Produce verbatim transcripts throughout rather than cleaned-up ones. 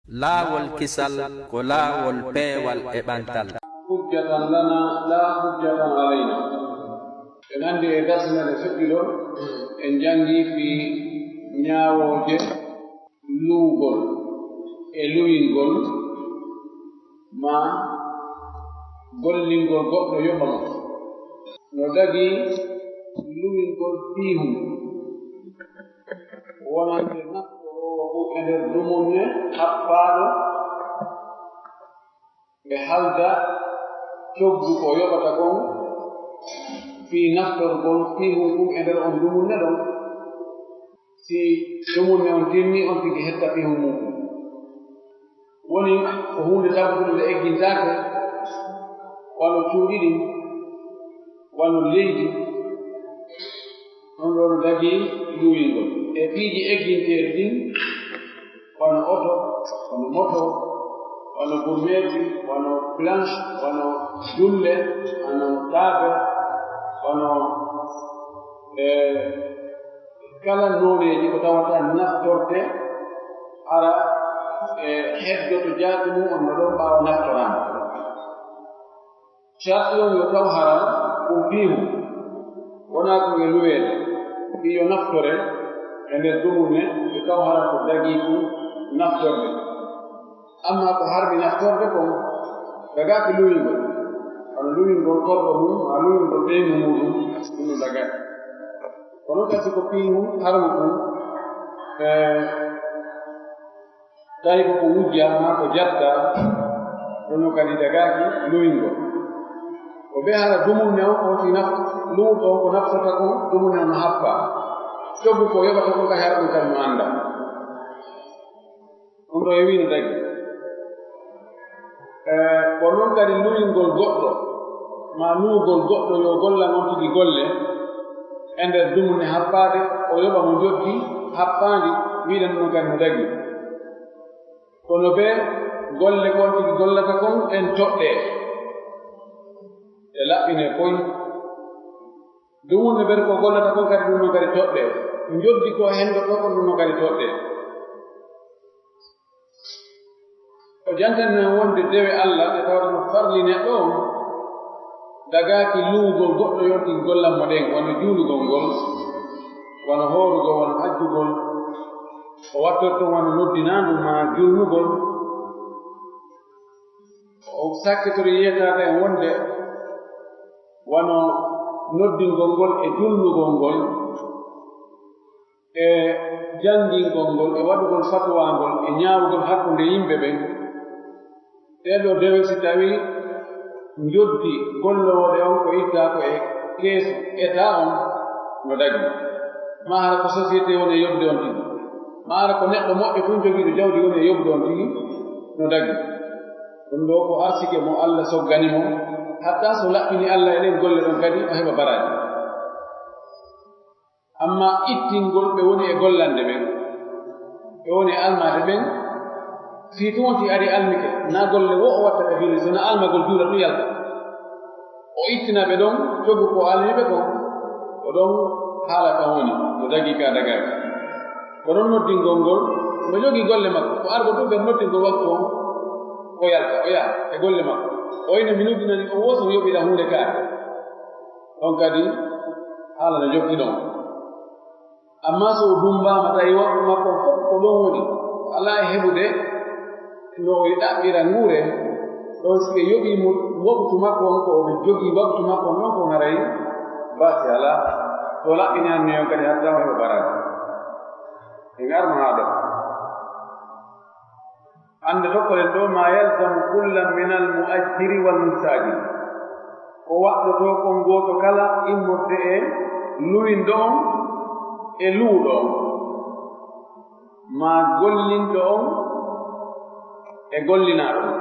Laawol kisal ko laawol peewal e ɓantal. حجة لنا لا حجة علينا. En anndi e darsi men e feƴƴuɗo, en janngi fii ñaawooje luwgol e luwingol maa gollingol goɗɗo yoɓa mo. No dagii luwingol piihun wonande naftoroowo ngun e nder dumunne happaaɗo, ɓe halda coggu ko yoɓata kon fii naftorgol piihun kun e nder on dumunne ɗon. Si dumunne on timmii, on tigi hetta piihun mun kun. Woni ko huunde tabbutunde nde eggintaake, wano cuuɗi ɗin, wano leydi, ɗun ɗoo no dagii luwingol. E piiji egginteeɗi ɗin, wano oto, wano moto, wano gurmeeti, wano planche, wano dulle, wano taabe, wano, eh, kala nooneeji ko tawata naftorte, hara e heddoto jaati mun on no ɗon ɓaawo naftoraama. Sarti on yo taw hara ko piihu, wonaa ko e luweede, fii yo naftore e nder dumunne, yo taw hara ko dagii kon naftorde. Amma ko harmi naftorde kon, dagaaki luwingol, wano luwingol korɗo mun, maa luwingol ɓeyngu muuɗum, ɗum no dagaaki. Kono kadi ko piihu harmi kon, e, tawi ko ko wujjaa maa ko jattaa, ɗum no kadi dagaaki luwingol. Ko bee hara dumunne on, on si naf-, luwuɗo on ko naftata kon, dumunne on no happaa. Coggu ko yoɓata kon kadi hara ɗum kadi no anndaa. Ɗum ɗoo e wi'i no dagi. E, ko non kadi luwingol goɗɗo, maa luwugol goɗɗo yo gollan on tigi golle, e nder dumunne happaade, o yoɓa mo njoddi happaandi, wi'en ɗum kadi no dagi. Kono bee golle ko on tigi gollata kon, ɗen toɗɗee. Ɗe laɓɓinee poy. Dumunne ɓen ko gollata kon kadi ɗum non kadi toɗɗee. Njoddi ko henndotoo kon ɗum non kadi toɗɗee. O jantan men wonde dewe Alla ɗe tawata no farli neɗɗo on, dagaaki luwugol goɗɗo yo on tigi gollan mo ɗen, wano juulugol ngol, wano hoorugol, wano hajjugol, o wattorto wano noddinaandu maa julnugol. O sakkitori yeetaade en wonde wano noddingol ngol e julnugol ngol, e janngingol ngol, e waɗugol fatuwa ngol, e ñaawugol hakkunde yimɓe ɓen. Ɗee ɗoo dewe, si tawii njoddi golloowo ɗe on ko ittaa ko e keesu Etaa on, no dagii. Maa hara ko sosiyete woni e yoɓude on tigi. Maa hara ko neɗɗo moƴƴo tun jogiiɗo jawdi woni e yoɓude on tigi, no dagii. Ɗum ɗoo ko arsike mo Alla soggani mo, hatta so laɓɓini Alla e ɗen golle ɗon kadi, o heɓa baraaji. Amma ittingol ɓe woni e gollande ɓen, ɓe woni e almaade ɓen, fii tun wonti ari almike, na golle wo o watta ka juulde, so na almagol juula ɗum yalta. O ittina ɓe ɗon, jogu ko almi ɓe kon, ko ɗon haala kan woni, no dagii ka dagaaki. Ko non noddingol ngol, no jogii golle makko, ko argo ɗum ɓen noddingol waktu on, o yalta, o yaha e golle makko. O ina mi noddinani on wo so yoɓira huunde kaari. Ɗon kadi, haala no jokki ɗon. Amma so o dummbaama, tawi waktu makko on fof ko ɗon woni, alaa e heɓude no o ɗaɓɓira nguure, ɗon si ɓe yoɓii mo waktu makko on, ko o jogii waktu makko on, ɗon ko haray baasi alaa. So laɓɓini hanne on kadi, hatta o heɓa baraaji. En arno haa ɗo. Hannde tokkoɗen ɗoo, ما يلزم كلا من المؤجر والمستأجر. Ko waɗɗotoo kon gooto kala immorde e luwinɗo on e luwuɗo on, maa gollinɗo on e gollinaaɗo on,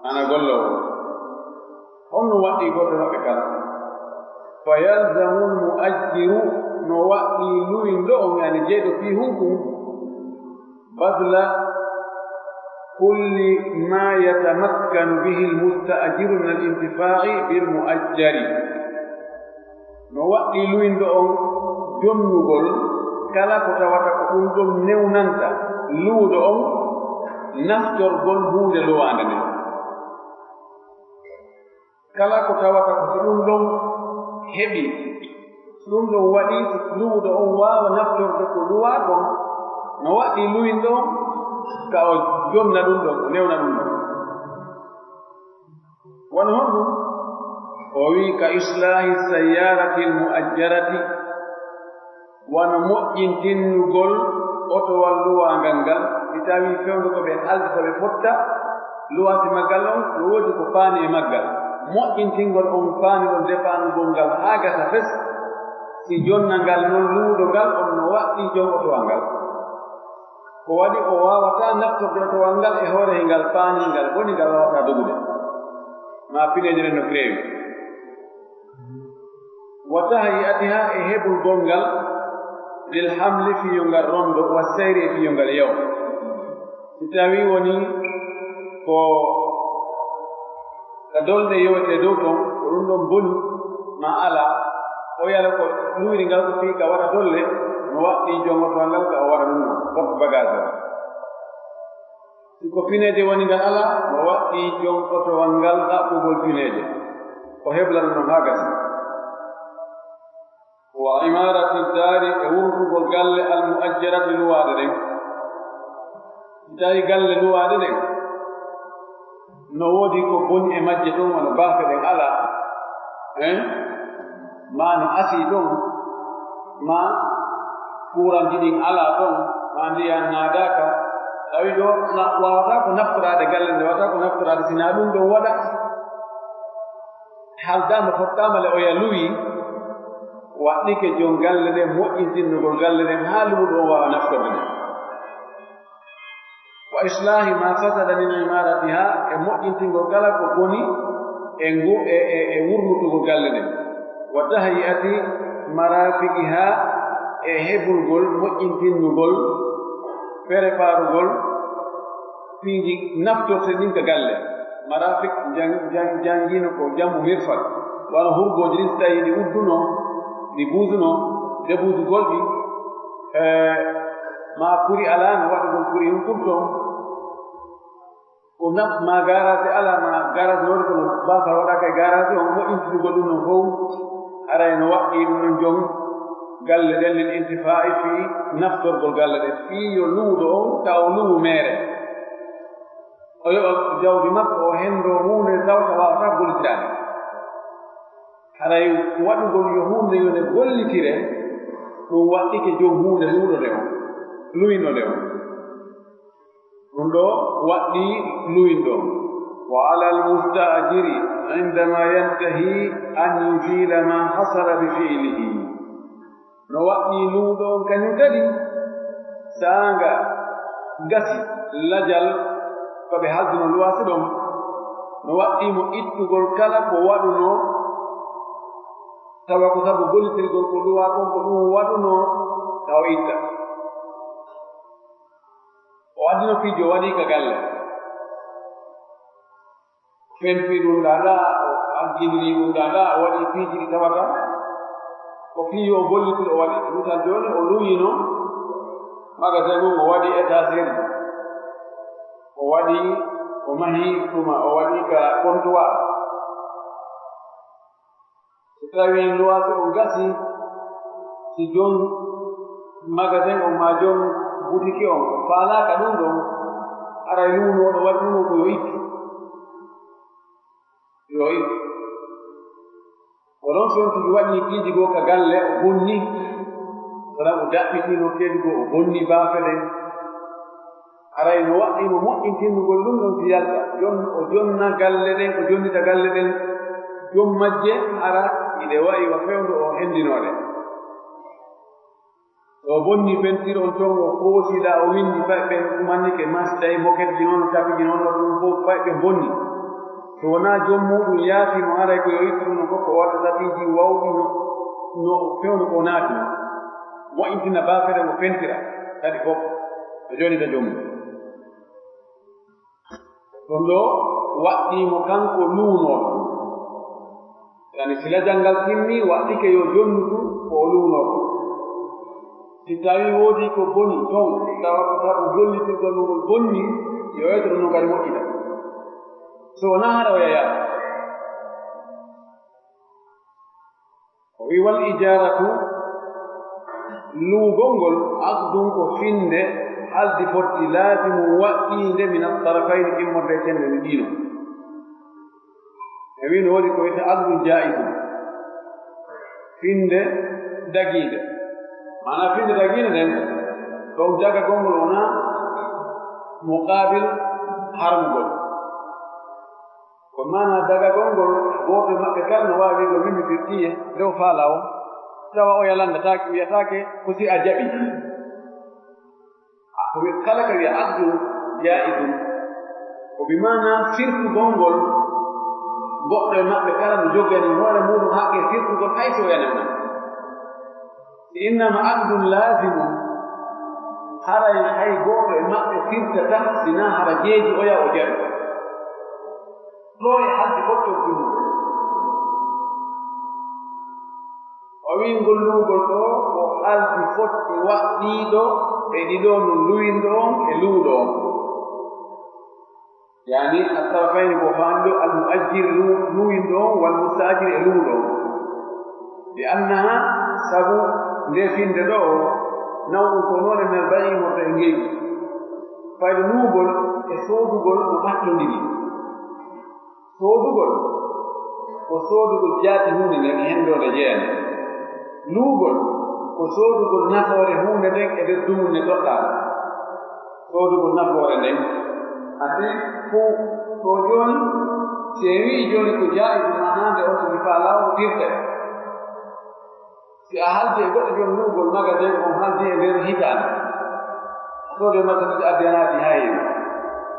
maanaa golloowo on. Honno waɗɗii gooto maɓɓe kala? فيلزم المؤجر, no waɗɗii luwinɗo on, yani jeyɗo fii hunkun, بذل كل ما يتمكن به المستأجر من الانتفاع بالمؤجر. No waɗɗii luwinɗo on jonnugol kala ko tawata ko ɗum ɗon newnanta luwuɗo on naftorgol huunde luwaande nden. Kala ko tawata ko si ɗum ɗon heɓi, si ɗum ɗon waɗi, si luwuɗo on waawa naftorde ko luwaa kon, no waɗɗii luwinɗo on ka o jonna ɗum ɗon, o newna ɗum ɗon. Wano honɗum? O wi'i, "Ka islaahi sayyaaratil mu'ajjarati," wano moƴƴintinnugol otowal luwaangal ngal, si tawii fewndo ko ɓe haaldi ko ɓe fotta, luwaasi maggal on, no woodi ko paani e maggal. Moƴƴintingol on paani ɗon defaanugol ngal haa gasa fes, si jonnangal non luuɗo ngal on no waɗɗii jom otowal ngal. Ko waɗi o waawataa naftorde otowal ngal e hoore hingal paani ngal woni ngal waawataa dogude, maa pineeje ɗen no keewi. Wa tahyi'atiha, e heɓugol ngal, lil hamli, fii yo ngal rondo, wa seyri, e fii yo ngal yaw. Si tawii woni ko ka dolɗe yowetee dow ton, ko ɗum ɗon boni, maa alaa, o yala ko luwiri ngal ko fii ka waɗa dolle, no waɗɗii jom otowal ngal ka o waɗa ɗum ɗon, porte bagage o. Si ko pineeje woni ngal alaa, no waɗɗii jom otowal ngal ɗaɓɓugol pineeje. O hebla ɗum ɗon haa gasi. Wa imaarati daari, e wurtugol galle al mu'ajjarati luwaade ɗen. Si tawii galle luwaade ɗen, no woodi ko boni e majje ton, wano baafe ɗen alaa, hein? Maa no asii ton, maa kuuranji ɗin alaa ton, maa ndiyan naadaaka. Tawi ɗoo na, waawataa ko naftoraade galle nde, waawataa ko naftoraade, si naa ɗum ɗon waɗa. Haaldaama, fottaama le, oya luwi, waɗɗike jom galle ɗen, moƴƴintinnugol galle ɗen, haa luwuɗo on waawa naftorde ɗen. Wa islaahi ma fasada min imaratiha, e moƴƴintingol kala ko boni e ngu-, e, e, e wurnutugol galle ɗen. Wa tahyi'ati marafiqiha, e heɓugol, moƴƴintinnugol, ferefaarugol piiji naftorte ɗin ka galle. Marafiq jan-, jan-, janngino ko jamu mirfaq, wano hurgooji ɗin, si tawii ɗi udduno, ɗi buusuno, debuusugol ɗi, e, maa kuri alaano, waɗugol kuri hun kurton. Ko naf-, maa garaasi alaa, maa garaasi woni kono baafal waɗaaka e garaasi on, moƴƴintinugol ɗum non fow, haray no waɗɗii ɗum non jom galle ɗen, lil intifaa'i, fii naftorgol galle ɗen, fii yo luwuɗo on taw luwu meere. O yoɓa jawdi makko, o henndoo huunde tawata waawataa gollitiraade. Haray waɗugol yo huunde yo nde gollitire, ɗum waɗɗike jom huunde luwuɗo nde on, luwinɗo nde on. Ɗum ɗoo waɗɗii luwinɗo on. Wa alal musta'jiri indama yantahi an yuzila ma hasala bi fi'lihi. No waɗɗii luwuɗo on kañum kadi, saanga gasi lajal ko ɓe halduno luwaasi ɗon, no waɗɗii mo ittugol kala ko waɗunoo, tawa ko sabu gollitirgol ko luwaa kon ko ɗum waɗunoo, tawa itta. O addino piiji, o waɗi ka galle. Fenti ɗum ɗaa ɗaa, o aggindini ɗum ɗaa ɗaa, o waɗi piiji ɗi tawata ko fii yo o gollitir, o waɗi. Misal jooni, o luwino magasin mum, o waɗi étagère, o waɗi, o mahi tuma, o waɗi ka comptoir. So tawii luwaasi on gasii, si jom magasin on maa jom butiki on faalaaka ɗum ɗon, haray luwunooɗo waɗi ɗum ɗon ko yo ittu. Yo ittu. Ko non si on tigi waɗii piiji goo ka galle, o bonni, kono o daɓɓitii nokkeeli goo, o bonni baafe ɗen. Haray no waɗɗii mo moƴƴintinnugol ɗum ɗon si yalta. Jon-, o jonna galle ɗen, o jonnita galle ɗen, jom majje, hara hiɗe wa'i wa fewndo o hendinoo ɗe. So o bonni pentiir on ton, o koosi ɗaa, o winndi fay ɓen ɗumannike, masday, moketji noon, tapiji noon, ɗum fof fay ɓe bonni. So wonaa jom muuɗum yaafii mo, haray ko yo ittu ɗum ɗon fof, ko waɗata piiji wawɗi no, no fewndo ko naati non. Moƴƴintina baafe ɗen, o pentira kadi fof, o jonnita jom mum. Ɗum ɗoo waɗɗii mo kanko luunooɗo. Yani si lajal ngal timmii, waɗɗike yo jonnutu ko o luunooɗo. Si tawii woodii ko boni ton, tawa ko sabu gollitirgol mum ngol bonni, Yo ɓeydo ɗum non kadi moƴƴita. So wonaa hara o yayaa. O wi'i, "Wal ijaaratu, luugol ngol, aqdun ko finnde, haldi fotti, laazimun waɗɗiinde, min at-tarafayni, immorde e cenɗe ɗiɗi non." E wi'i no woodi ko wi'etee aqdun jaa'izun, finnde dagiinde. Maanaa finnde dagiinde nden, ɗon dagagol ngol wonaa muqaabil harmugol. Ko maanaa dagagol ngol, gooto e maɓɓe kala no waawi wi'ugol, "Min mi firtiiye, nde o faalaa o." Tawa oya lanndataake, wi'ataake ko si a jaɓi. A ko wi-, kala ka wi'a aqdun jaa'izun. Ko bi maanaa firtugol ngol, goɗɗo e maɓɓe kala no jogani hoore muuɗum haqqe firtugol, hay si oya newnaama. Innama aqdun laazimun, haray hay gooto e maɓɓe firtataa sinaa hara jeeji oya o jaɓi. Ɗoo e haldi fotti on timmude. O wi'i ngol luugol ɗoo ko haldi fotti waɗɗiiɗo e ɗiɗo nun luwinɗo on e luuɗo on. Yaani, at-tarafayni ko faanduɗo, al-mu'ajjir lu-, luwinɗo on, wal musta'jir e luuɗo on. Li annaha, sabu nde finnde ɗoo, naw'un ko noone min al-bay'i, wonta e ngeygu. Fayde luugol e soodugol no ɓattondiri. Soodugol ko soodugol jaati huunde nden e henndoonde jeyande. Luugol ko soodugol nafoore huunde nden e nder dumunne toɗɗaande. Soodugol nafoore nden. Ati fuu ɗoo jooni, si en wi'i jooni ko jaa'izu, maanaa nde on ko mi faalaa on firte. Si a haldi e goɗɗo joom luugol magasin, on haldi e nder hitaande. Soodee marchandise addi a naati haa heewi.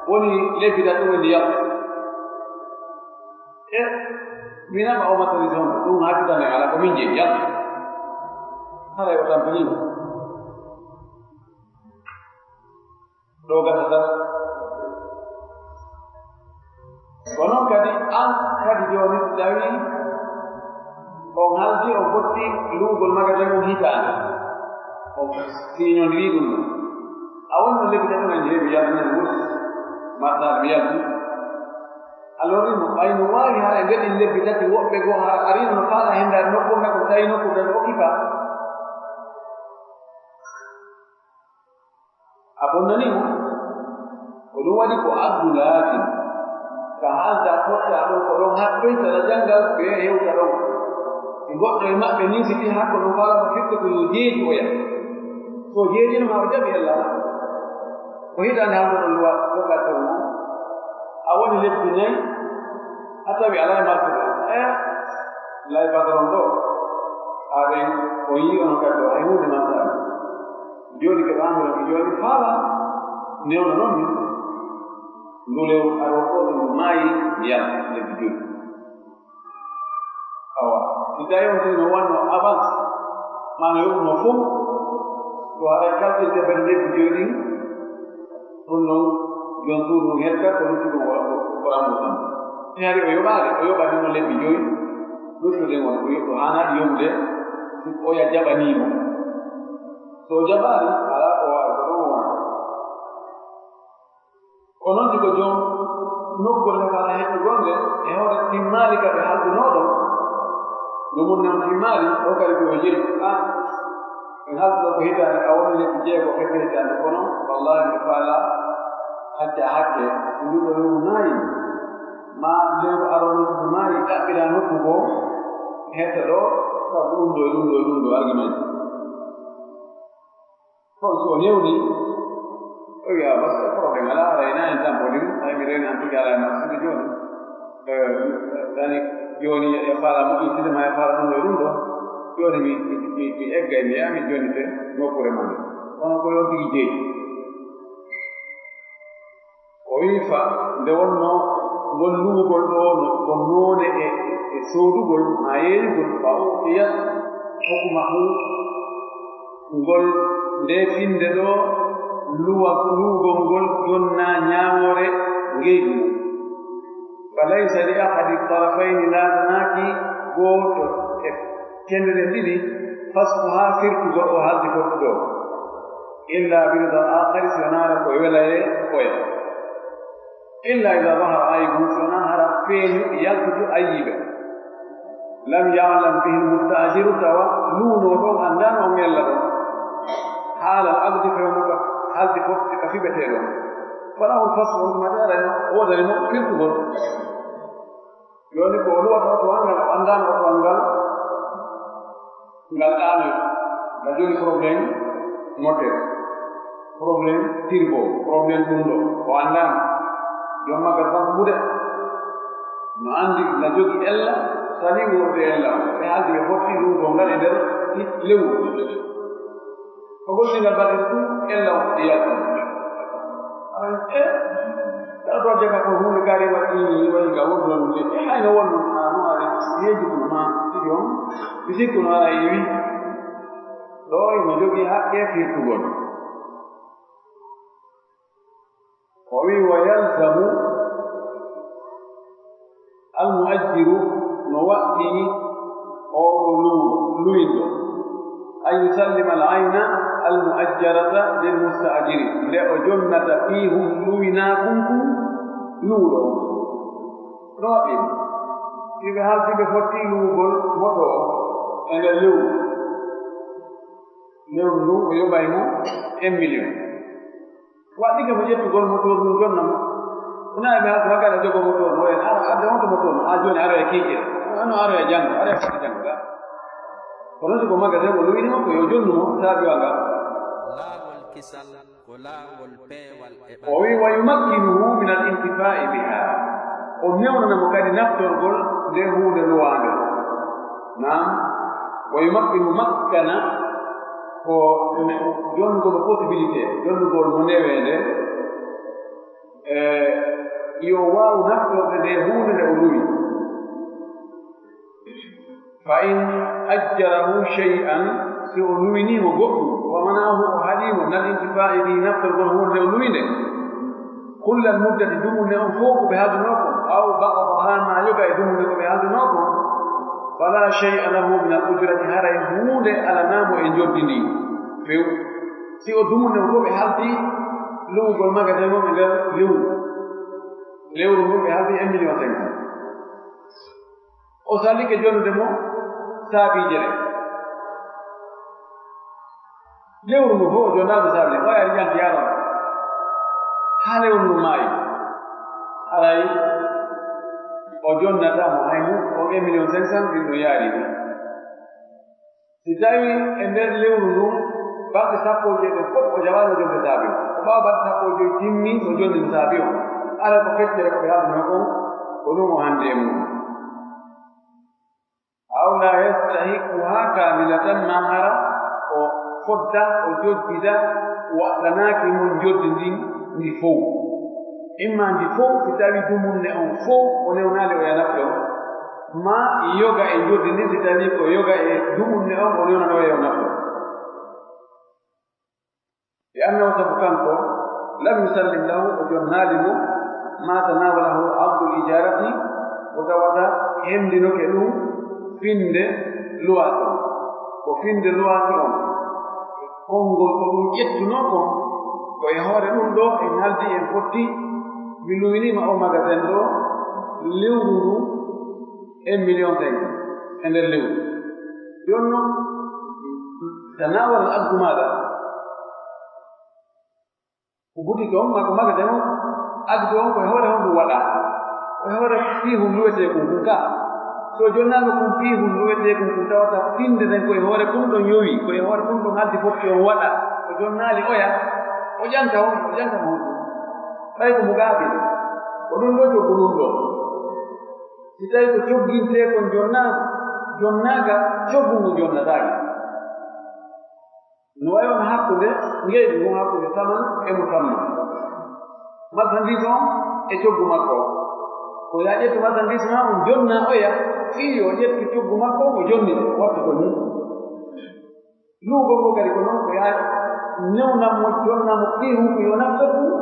Woni lebbi tati ɗum en yaltu. E, mi nama o marchandise on, ɗum haa hitaande alaa ko min jeyi, yaltu. Haray o tampinii mo. Ɗoo gasata. Ko non kadi, an kadi jooni, si tawii on haldi, on fotti luugol magasin on hitaande, on siiñondirii ɗum ɗon. A wonno lebbi tati, on jeyi, mi yaltani wurti, marsaade, mi yaltu. A lorri mo, ɓay no waawi hara e nder ɗin lebbi tati, woɓɓe goo hara ariino no faala henndaade nokku on, ko tawi nokku ɗon occupé. A bonnanii mo. Ko ɗum waɗi ko addu laazim. Ka haaldaa fottaa ɗon, ko ɗon haɓɓoyta la janngal, ɓe hewta ɗon. Si goɗɗo e maɓɓe ninsiti, haa ko ɗum faala mo firte ko yo jeeju oya. So jeejino maa o jaɓi Allah. Ko hitaande haalduɗon luwaas, location o. A woni lebbi nay, a tawi alaa e marsude. Eh, lay patron ɗo. Aɗen, o yii on kadi ɗo, hay huunde maa saabi. Jooni ke ɓaŋŋuɗo mi jooni faala newna non min. Ndu lewru aroo ɗoo, si ndu maayi, mi yalta lebbi jowi. Awa, si tawi on tawii no wannoo avance, maa no yoɓunoo fow, ko haray kalkilte fay lebbi jowi ɗin, ɗun non, jon suudu on hetta ko luttuɗun o, o, o remboursement. Si hari o yoɓaali, o yoɓani mo lebbi jowi, luttuɗen on, o yoɓ-, o haanaaɗi yoɓude, si oya jaɓanii mo. So o jaɓaali, alaa ko waawi, ko ɗon o wona. Ko non si ko jon nokkure nde fala heɓugol nde, e hoore timmaali ka ɓe halkunoo ɗon, no mun non timmaali, o kadi ko o jeyi. Ah, en halkunoo ko hitaande, a woni lebbi jeego fedde hitaande, kono wallaahi mi faalaa acca hakke, si ndun ɗoo lewru maayi, maa lewru aroo ndun si ndu maayi, ɗaɓɓiraa nokku goo, hetta ɗoo, sabu ɗun ɗoo e ɗun ɗoo e ɗun ɗoo argument. Kono so o newni, o wi'a, "Bas, e problème alaa, a reyna en tampolin, ay mi reyna en tigi alaa e marsude jooni." Eh, yani jooni e faala moƴƴitinde ma e faala ɗum e ɗum ɗo. Jooni mi, mi, mi, mi eggay, mi yaha, mi jonnite nokkure ma nde. Kono ko yon tigi jeyi. O wi'i fa, nde wonnoo ngol luwugol ɗoo no, ko noone e, e soodugol maa yeeyugol, fa u'tiyat hukmahu, ngol, ndee finnde ɗoo, luwa-, luwugol ngol jonnaa ñaawoore ngeygu ngun. Fa laysa li ahadi tarafayni, laatanaaki gooto e cenɗe ɗen ɗiɗi, fasquhaa, firtugol o haldi fottuɗo, illa bi rida al aakhari, si wonaa ko e welayee oya. إلا إذا ظهر عيبه, si wonaa hara feeñi yaltutu ayiibe. لم يعلم به المستأجر, tawa luunooɗo on anndaano on ella ɗon. حال العقد, fewndo ka haldi fotti ka fiɓeteeɗo on. فله الفسخ, on tuma ɗaɗa no woodani mo firtugol. Jooni ko o luwata oto an ngal, o anndaano oto an ngal, ngal ɗaanoy, ngal jogii problème moteur, problème turbo, problème ɗum ɗo, o anndaano. Joom maggal tan ko ɓuuɗe. No anndi na jogii ella, salii wonde ella on. Ɓe haaldi ɓe fotti luugol ngal e nder lewru. Ko gollingal baɗen ɗum, ella on e yalta. Aray, e, tawa to jaka ko huunde gari waɗi, waɗi ga wonde non de. E, hayno wonno, a no ari, yeeji kono ma, tigi on, mi sikku no ara e wi. Ɗo imo jogii haqqe firtugol. O wi, ويلزم المؤجر, no waɗɗini oo ɗoo luw-, luwindo, أن يسلم العين المؤجرة للمستأجر, nde o jonnata piihun luwinaakun kun luwuɗo on. No waɗɗini. Si ɓe haldi ɓe fotti luwugol moto on e nder lewru, lewru ndun o yoɓay mo un million. Waɗɗike mo ƴettugol motoor ndun jonna mo. Wonaa e mi haalde makko aɗa jogoo motoor no, en ara adde on to motoor no, haa jooni aroya kiikiiɗe. Ano aroya janngo, aroya foti janngo ga. Kono si ko magasin o luwini mo, ko yo jonnu mo, saabi wa nga. Laawol kisal ko laawol peewal e ɓandu. O wi, ويمكنه من الانتفاع بها. O newnana mo kadi naftorgol nde huunde luwaande. Naam. ويمكن, makkana ko jonnugol possibilité, jonnugol mo neweende, e yo waawu naftorde nde huunde nde o luwi. فإن أجره شيئا, si o luwinii mo goɗɗum, ومنعه, o haɗii mo, من الانتفاع به, naftorgol huunde nde o luwi nde, كل المدة, dumunne on fow ko ɓe haaldunoo kon, أو بعضها, maa yoga e dumunne ko ɓe haaldunoo kon, فلا شيء له من الأجرة, haray huunde alanaa mo e njoddi ndin few. Si o dumunne on fow ɓe haaldi luwugol magasin on e nder lewru, lewru ndun ɓe haaldi un million cinq cent. O sallike jonnude mo saabiije ɗen. Lewru ndun fow o jonnaali saabiije ɗen, o yaari ƴanti yaaro haa lewru ndun maayi. Haray o jonnataa mo hay mo, on un million cinq cent ɗin ɗon yaari ɗin. Si tawii e nder lewru ndun, balɗe sappo e joy ɗen fow o jaɓaano jonde saabi on. Ko ɓaawo balɗe sappo e joy timmi, o jonni mo saabi on. Aray ko feccere ko ɓe haalduno kon, ko ɗun o handi e mun. أو لا يستحقها كاملة, maa hara o fodda, o jojjida, o waɗɗanaaki mo njoddi ndin ndi fow. Imma ndi fow, si tawii dumunne on fow o newnaali o ya naftoro, maa yoga e njoddi ndin, si tawii ko yoga e dumunne on o newnanoo o ya naftoro. لأنه, sabu kanko, لم يسلم له, o jonnaali mo, ما تناوله عقد الإجارة, ko tawata hendinoke ɗun finnde luwaasi on. Ko finnde luwaasi on. Konngol ko ɗun ƴettunoo kon, ko e hoore ɗun ɗoo en haaldi en fotti, mi luwinii ma oo magasin ɗoo lewru ndun un million cinq cent e nder lewru. Jooni non, تناول العقد ماذا؟ Ko butiki on, maa ko magasin on, aqdu on, ko e hoore honɗun waɗaa? Ko e hoore piihun luweteekun kun ka. Si o jonnaama kun piihun luweteekun kun, tawata finnde nden ko e hoore kun ɗon yowii, ko e hoore kun ɗon haaldi fotti on waɗa, o jonnaali oya, o ƴanta on, o ƴanta mo honɗun? Ɓay ko mo gaabi, ko ɗun ɗoo coggu ɗun ɗoo. Si tawii ko cogginteekon jonnaaka, jonnaaka, coggu ngun jonnataake. No wayi wano hakkunde ngeygu ngun, hakkunde saman e musamman. Marsandiis on e coggu makko on. Ko yo a ƴettu marsandiis maa on, jonnaa oya, fii yo o ƴettu coggu makko on, o jonnita, o watta ko nii. Luugol ngol kadi ko non, ko yo a newnan mo, jonnan mo piihun kun yo naftor ɗun.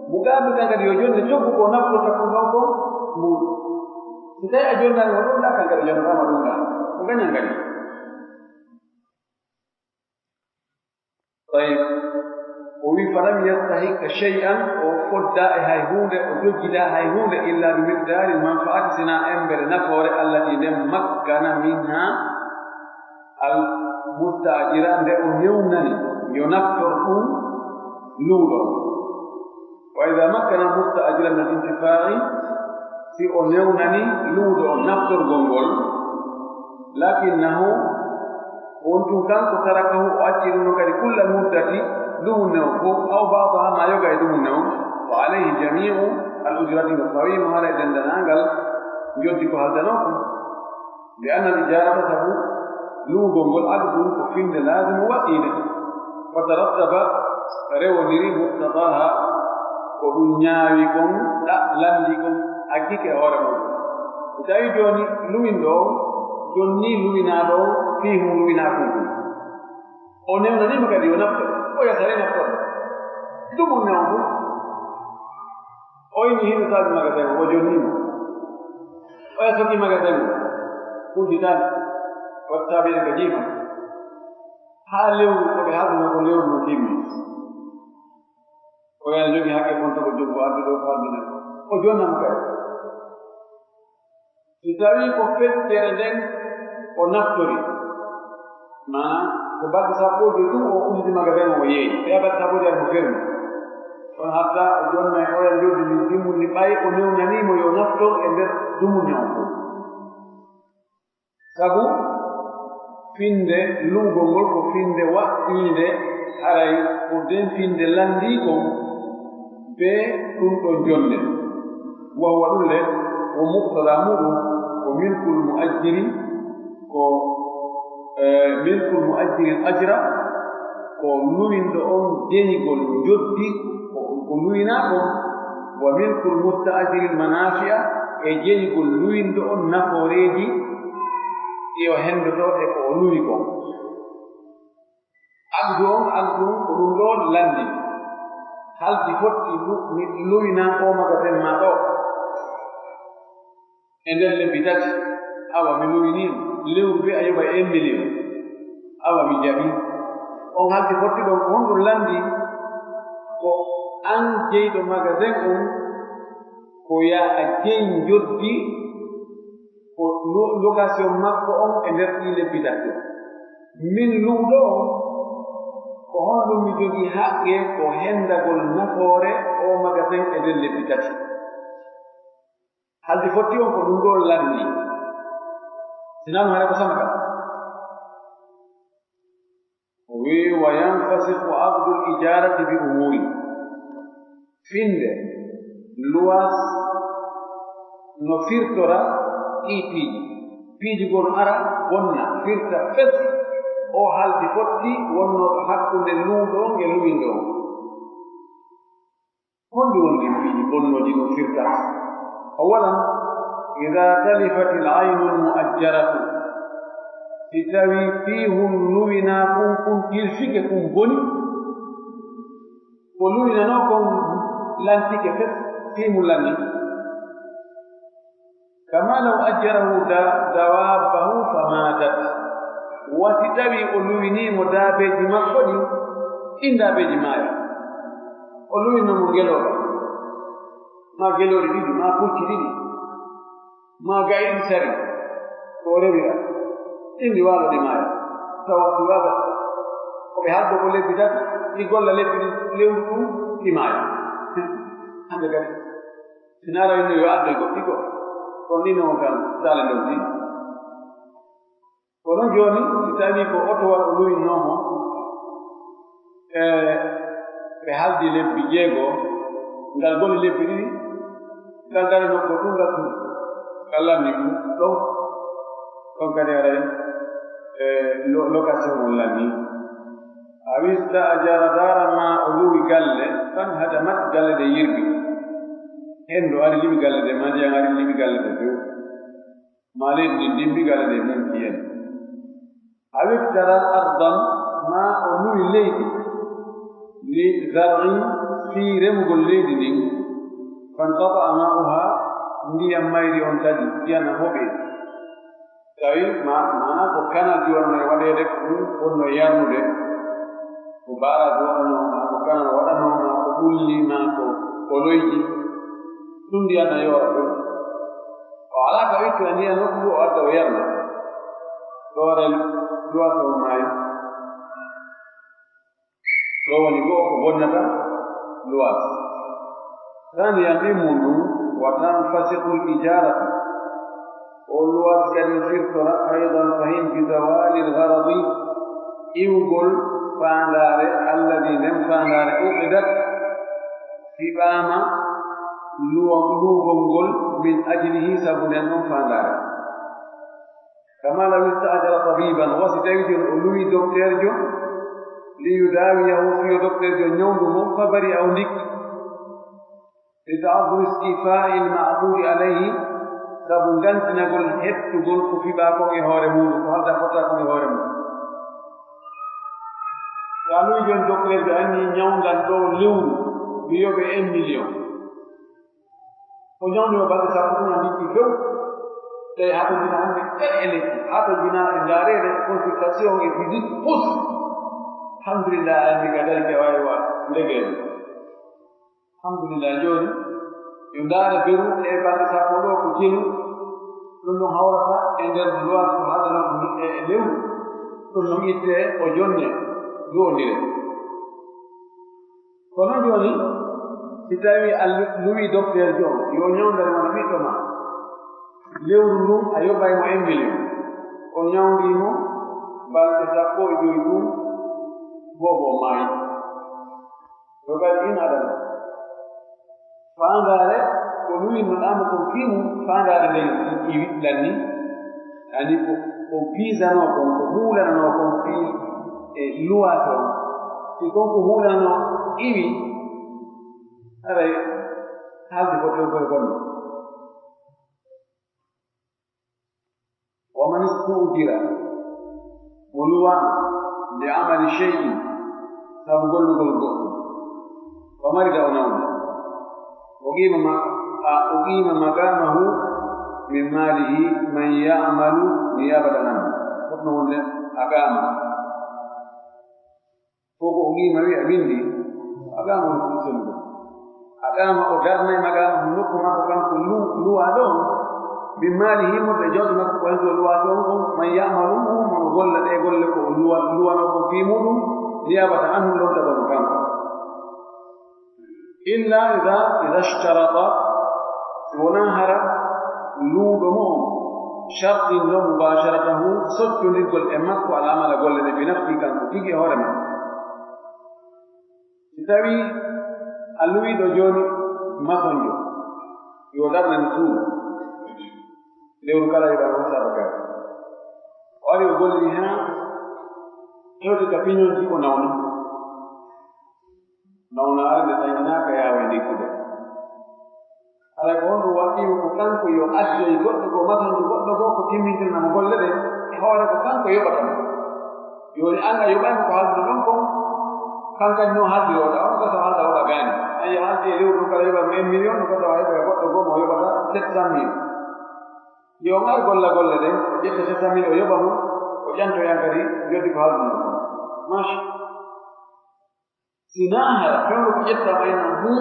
Mo gaabi kan kadi yo jonne coggu ko naftorta kun ɗon kon muuɗun. Si tawii a jonnaali mo ɗun ɗaa, kan kadi jonnataa ma ɗun ɗaa. Ko gañan kadi. Tayyib. Ko O wi'i, "Falam yastahiqqa shay'an", o foddaa e hay huunde, o jojjitaa hay huunde, "illa bi miqdaari manfaati", sinaa embere nafoore, "allati", nden, "makkana minha al musta'jira", nde o newnani yo naftor ɗum luuɗo. "Wa idha makkana al musta'jira min al intifa'i", si o newnani luuɗo on naftorgol ngol, "lakinnahu", on tun kanko, "tarakahu", o acci ɗum non kadi, "kullal muddati", dumunne on fof, "aw ba'daha", ma yoga e dumunne on, "fa alayhi jami'u al ujrati", no fawii mo haray denndaangal njoddi ko haldanoo kon. "Li anna al ijarata", sabu luwugol ngol, "aqdun", ko finnde laazimu waɗɗiinde. "Fa tarattaba", rewondiri, "muqtadaha", ko ɗum ñaawi kon, ɗa-, lanndii kon, aggike e hoore mum. Si tawii jooni luwinɗo on jonnii luwinaaɗo on fii hum luwinaa kon kon, o newnanii mo kadi yo naftor, o yasare naftorde. Dumunne on fof, o inni hino saabi magasin o, o jonnii mo. O yasoki magasin o, udditaani, waɗi saabi en ka jiifa. Haa lewru, ko ɓe haalduno ko lewru no timmi. O yana jogi hakke konto ko joggo addu ɗo ko addu nden. O jonna mo kadi. Si tawii ko feccere nden o naftori, maanaa ko balɗe sappo e joy ɗum o udditi magasin o, o yeeyi, ɓeya balɗe sappo e joy mo fermi. Kono hatta o jonna e oya njoddi ndin timmundi, ɓay o newnanii mo yo naftor e nder dumunne on fof. Sabu finnde luwugol ngol ko finnde waɗɗiinde, haray ko nden finnde lanndii kon bee ɗum ɗon jonnde. Wa huwa ɗum le, wo muqtadaa muuɗum, ko milkul mu'ajjiri, ko, eh, milkul mu'ajjiril ajra, ko luwinɗo on jeyigol njoddi ko, ko luwinaa kon, wa milkul musta'jiril manaafi'a, e jeyigol luwinɗo on nafooreeji ɗi o henndotoo e ko o luwi kon. Aqdu on, aqdu on ko ɗum ɗoo lanndii. Haldi fotti lu-, mi luwinaa oo magasin maa ɗoo. E nder lebbi tati, awa mi luwinii mo, lewru ɓe a yoɓay un million, awa mi jaɓii. On haldi fotti ɗon, ko honɗum lanndii? Ko an jeyɗo magasin on, ko yaa a jey njoddi, ko lo-, location makko on e nder ɗii lebbi tati ɗin. Min luwɗo on, ko honɗum mi jogii haqqe ko henndagol nafoore oo magasin e nder lebbi tati? Haldi fotti on ko ɗum ɗoo lanndii. Sinaa ɗum hara ko sama ka. O wi'i, "Wa yanfasikhu aqdul ijarati bi umuri." Finnde luwaas no firtora ɗii piiji. Piiji goo no ara, bonna, firta fes. O haldi fotti wonnooɗo hakkunde luwɗo on e luwinɗo on. Honɗi woni ɗin piiji bonnooji ɗum firta? Awalan, idaa talifatil aynul mu'ajjaratu, si tawii piihun luwinaa kun, kun tilfike, kun boni, ko luwinanoo kon lantike fes, fii mun lanni. Kama law ajjarahu da-, dawabahu famatat. Wa si tawii o luwinii mo daabeeji makko ɗin, ɗin daabeeji maaya. O luwinno mo ngelooba, maa geloori ɗiɗi, maa pucci ɗiɗi, maa ga'i ɗiɗi sari, ko o rewira. Ɗin ɗi waalo ɗi maaya. Tawa si waɗa ko ɓe haldo ko lebbi tati, ɗi golla lebbi ɗi lewru ɗum, ɗi maaya. Hande kadi. Si naara inno yo addoy goɗɗi goo. Kono ni non kan, sale nden si. Kono jooni, si tawii ko oto wal o luwinnoo mo, e ɓe haldi lebbi jeego, ngal goli lebbi ɗiɗi, ngal dari nokku tun ngal suuɗi. Ngal lanni ɗum ɗon. Ɗon kadi aray, e lo-, location on lanni. Aw ista'jara daran, maa o luwi galle, fanhadamat, galle ɗe yirwi. Hendu ari liɓi galle ɗe, maa ndiyan ari liɓi galle ɗe few. Maa leydi ndin dimbi, galle ɗe mumti en. Aw iqtara ardan, maa o luwi leydi, li zar'in, fii remugol leydi ndin. Fanqata'a ma'uha, ndiyan mayri on taƴi, ndiyan na hoɓe. Tawi ma, maanaa ko kanal ɗi wonno e waɗeede, ko ɗum wonno e yarnude, ko barrage waɗanoo, maa ko Kana no waɗanoo maa ko ɓulli maa ko koloyji, ɗun ndiyan na yoora ɗun. O alaa ka ittu e ndiyan nokku goo o adda o yarna. Ɗoore luwaas on maayi. Ɗoo woni go'o ko bonnata luwaas. Taaniyan ɗimmun ɗun, wa tanfasiqul ijaaratu. O luwaas kadi no firtora aydan fahin bi zawalil garadi, iwgol faandaare alladi nden faandaare uqidat, fiɓaama luwa-, luugol ngol min ajlihi sabu nden ɗon faandaare. Kama law ista'jara tabiban, wa si tawi jon o luwi dokteerjo, li yudawiyahu, fiyo dokteerjo ñawndu mo, fa bari aw ndikki, li ta'azzuri istifa'i al-ma'qudi alayhi, sabu ngantinagol hettugol ko fiɓaa kon e hoore muuɗum, ko halda fota kon e hoore muuɗum. Sa luwi jon dokteerjo anni ñawndan ɗoo lewru, mi yoɓe un million. O ñawni o balɗe sappo tun a ndikki few. Tawi hatojina hannde kadi e lekki. Hatojina e ndaareede e consultation e visite pousse. Alhamdulillah, a anndi ka dari ke waawi wa ndegee. Alhamdulillah, jooni yo ndaare beru e balɗe sappo ɗoo ko jelu. Ɗum ɗon hawrata e nder luwas ko haddana ko e, e lewru. Ɗum ɗon ittee o jonne luwondire. Kono jooni, si tawii a lu-, luwii dokteerjo on, yo ñawndere wona ɓiɗɗo maa, lewru ndun a yoɓay mo un million, o ñawndii mo balɗe sappo e joy tun, boobo on maayi. Ko kadi in adana. Faandaare ko luwinnoɗaa mo kon fii mun, faandaare nden iwi lanni, ani ko, ko piisanoo kon, ko huulananoo kon fii e luwaas on. Si kon ko huulananoo iwi, haray haalde ko tew koye gonɗo. Wa man istu'jira, mo luwaama, li amali shay'in, sabu gollugol goɗɗum, wa marida, o nawni, uqima ma-, a, uqima maqamahu min malihi man ya'malu niyabatan anhu. Fotno wonde aqama. Ko ko o qiima wi'a windi, a qiima on kuccel ɗum. A qiima o darnay maqaama nokku makko kanko lu-, luwaaɗo on, min maalihi, mo ɓe jawdi makko ko hento luwaaɗo on, on man ya'malu, mo no golla ɗee golle ko o luwa-, luwanoo ko fii muɗum, niyaabatan anhu, lontagol mo kanko. Illa ida, ida shtarata, si wonaa hara luuɗo mo on sharɗinno mubasharatahu, soccondirgol e makko, al amala golle ɗe, bi nafsihi, kanko tigi e hoore makko. Si tawii a luwii ɗo jooni masonjo, yo darnani suudu, lewru kala yo ɗan hosa bakari. O ari o golli haa hewti ka piñonji o nawna. Nawnaare nde dañanaaka yaawa e ndikkude. Haray ko honɗum waɗɗii mo ko kanko yo addoy goɗɗo goo, masonjo goɗɗo goo, ko timmintirna mo golle ɗen, e hoore ko kanko yoɓata mo. Jooni an a yoɓay mo ko haalduɗo ɗon kon, kan kadi non haaldirooɗa, on gasa o haalda waɗa gaani. An yo haaldi e lewru ɗum kala yoɓay mo un million, no gasa o heɓa e goɗɗo goo mo o yoɓata sept cent mille. Yo on ar golla golle ɗen, o ƴetta sept cent mille o yoɓa mo, o ƴantoy an kadi, joddi ko haalduɗo ɗon kon. Macha. Si naa hara fewndo ko ƴetta mayna hun,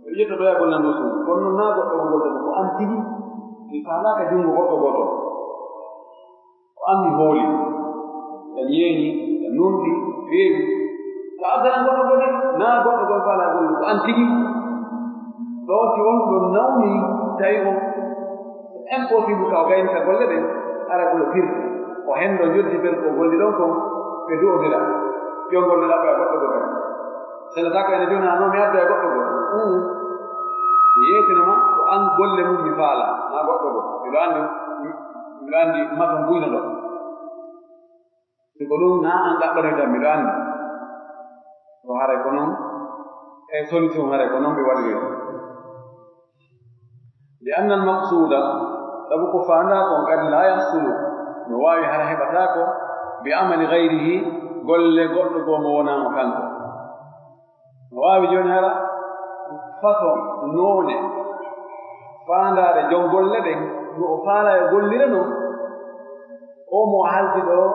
ɓe ƴetta ɗoya golla ndu suudu. Kono non naa goɗɗo ko gollata ko an tigi, mi faalaaka junngo goɗɗo gooto. Ko an mi hooli, ɗa ñeeñi, ɗa nunɗi, feewi. Ka addanan goɗɗo goo de, naa goɗɗo goo faalaa gollu, ko an tigi. Ɗoo si won ɗon nawni, tawi on Impossible ka o gayni ka golle ɗen, hara ko yo firti. O henndo joddi ɓen ko golli ɗon kon, ɓe du'ondira. Yo golle ɗaɓɓa e goɗɗo goo kadi. Sellataako ene jooni, a no mi adda e goɗɗo goo. Uun. Mi yeetino ma ko an golle mun mi faala, naa goɗɗo goo. Miɗo anndi, miɗo anndi mason buyno ɗo. Si ko ɗun naa an ɗaɓɓanoyta, miɗo anndi. Ko haray ko non, e solution haray ko non ɓe waɗiri ɗun. Li anna al maqsuuda, sabu ko faandaa kon, qad laa yahsulu, no waawi hara heɓataako, bi amali gayrihi, golle goɗɗo goo mo wonaa mo kanko. No waawi jooni hara façon, noone, faandaare jon golle ɗen, no o faalaa yo gollire non, oo mo o haaldi ɗoo,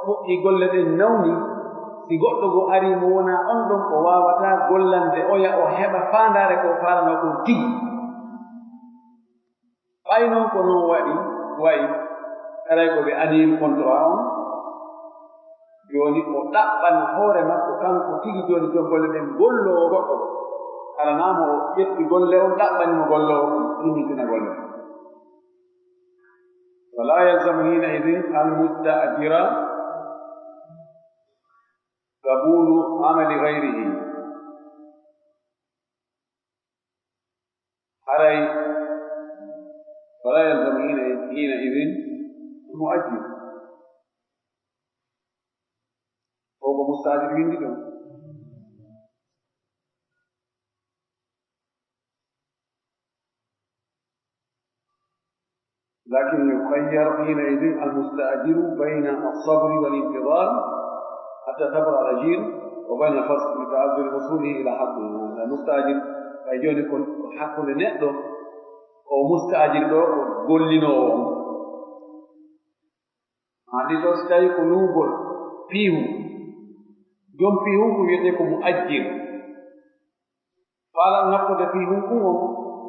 fuɗɗii golle ɗen nawni, Si goɗɗo goo arii mo wonaa on ɗon, o waawataa gollande oya o heɓa faandaare ko o faalanoo kon tigi. Ɓay non ko non waɗi, wayi, haray ko ɓe anniyii contrat on, jooni o ɗaɓɓana hoore makko kanko tigi jooni jom golle ɗen golloowo goɗɗo. Alanaa mo o ƴetti golle on ɗaɓɓani mo golloowo on, timmitina golle ɗen. فلا يلزم حينئذ المستأجر قبول عمل غيره. Haray, فلا يلزم حين-، حينئذ المؤجر. Ko ko musta'jir windi ɗon. لكن يخير حينئذ المستأجر بين الصبر والانتظار حتى يبرأ الأجير، وبين الفسخ لتعذر وصوله إلى حقه. Musta'jir, ɓay jooni ko hakkunde neɗɗo, o musta'jir ɗoo, ko gollinoowo on. Haa ɗi ɗoo, si tawii ko luugol piihu, jom piihu ko wiyetee ko mu'ajjir. Faalaa naftude fii hunkun on,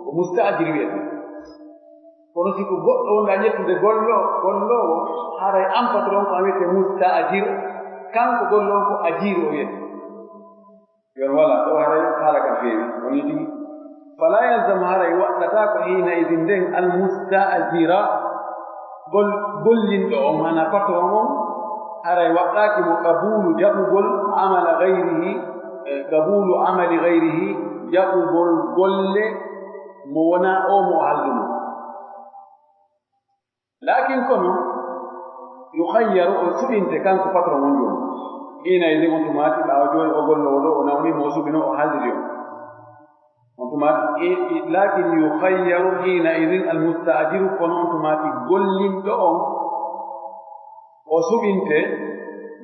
ko musta'jir wi'etee. Kono si ko goɗɗo wonɗaa ƴettude gollo-, golloowo, haray an patron ko a wi'etee musta'jir, kanko golloowo ko ajir o wi'etee. Yon wala, ɗoo haray haala ka feewi, woni tigi. فلا يلزم, haray waɗɗataako, حينئذ nden, المستأجر, gol-, gollinɗo on, maanaa patron on, haray waɗɗaaki mo قبول, jaɓugol, عمل غيره, e, قبول عمل غيره, jaɓugol golle mo wonaa oo mo o haldunoo. لكن kono, يخير, o suɓinte kanko patron on jooni. حينئذ on tumaati ɓaawo jooni o golloowo ɗoo, o nawnii mo, o suɓinoo, o haldiri on. On tuma, i-, i-, لكن يخير حينئذ المستأجر, kono on tuma tigi gollinɗo on, o suɓinte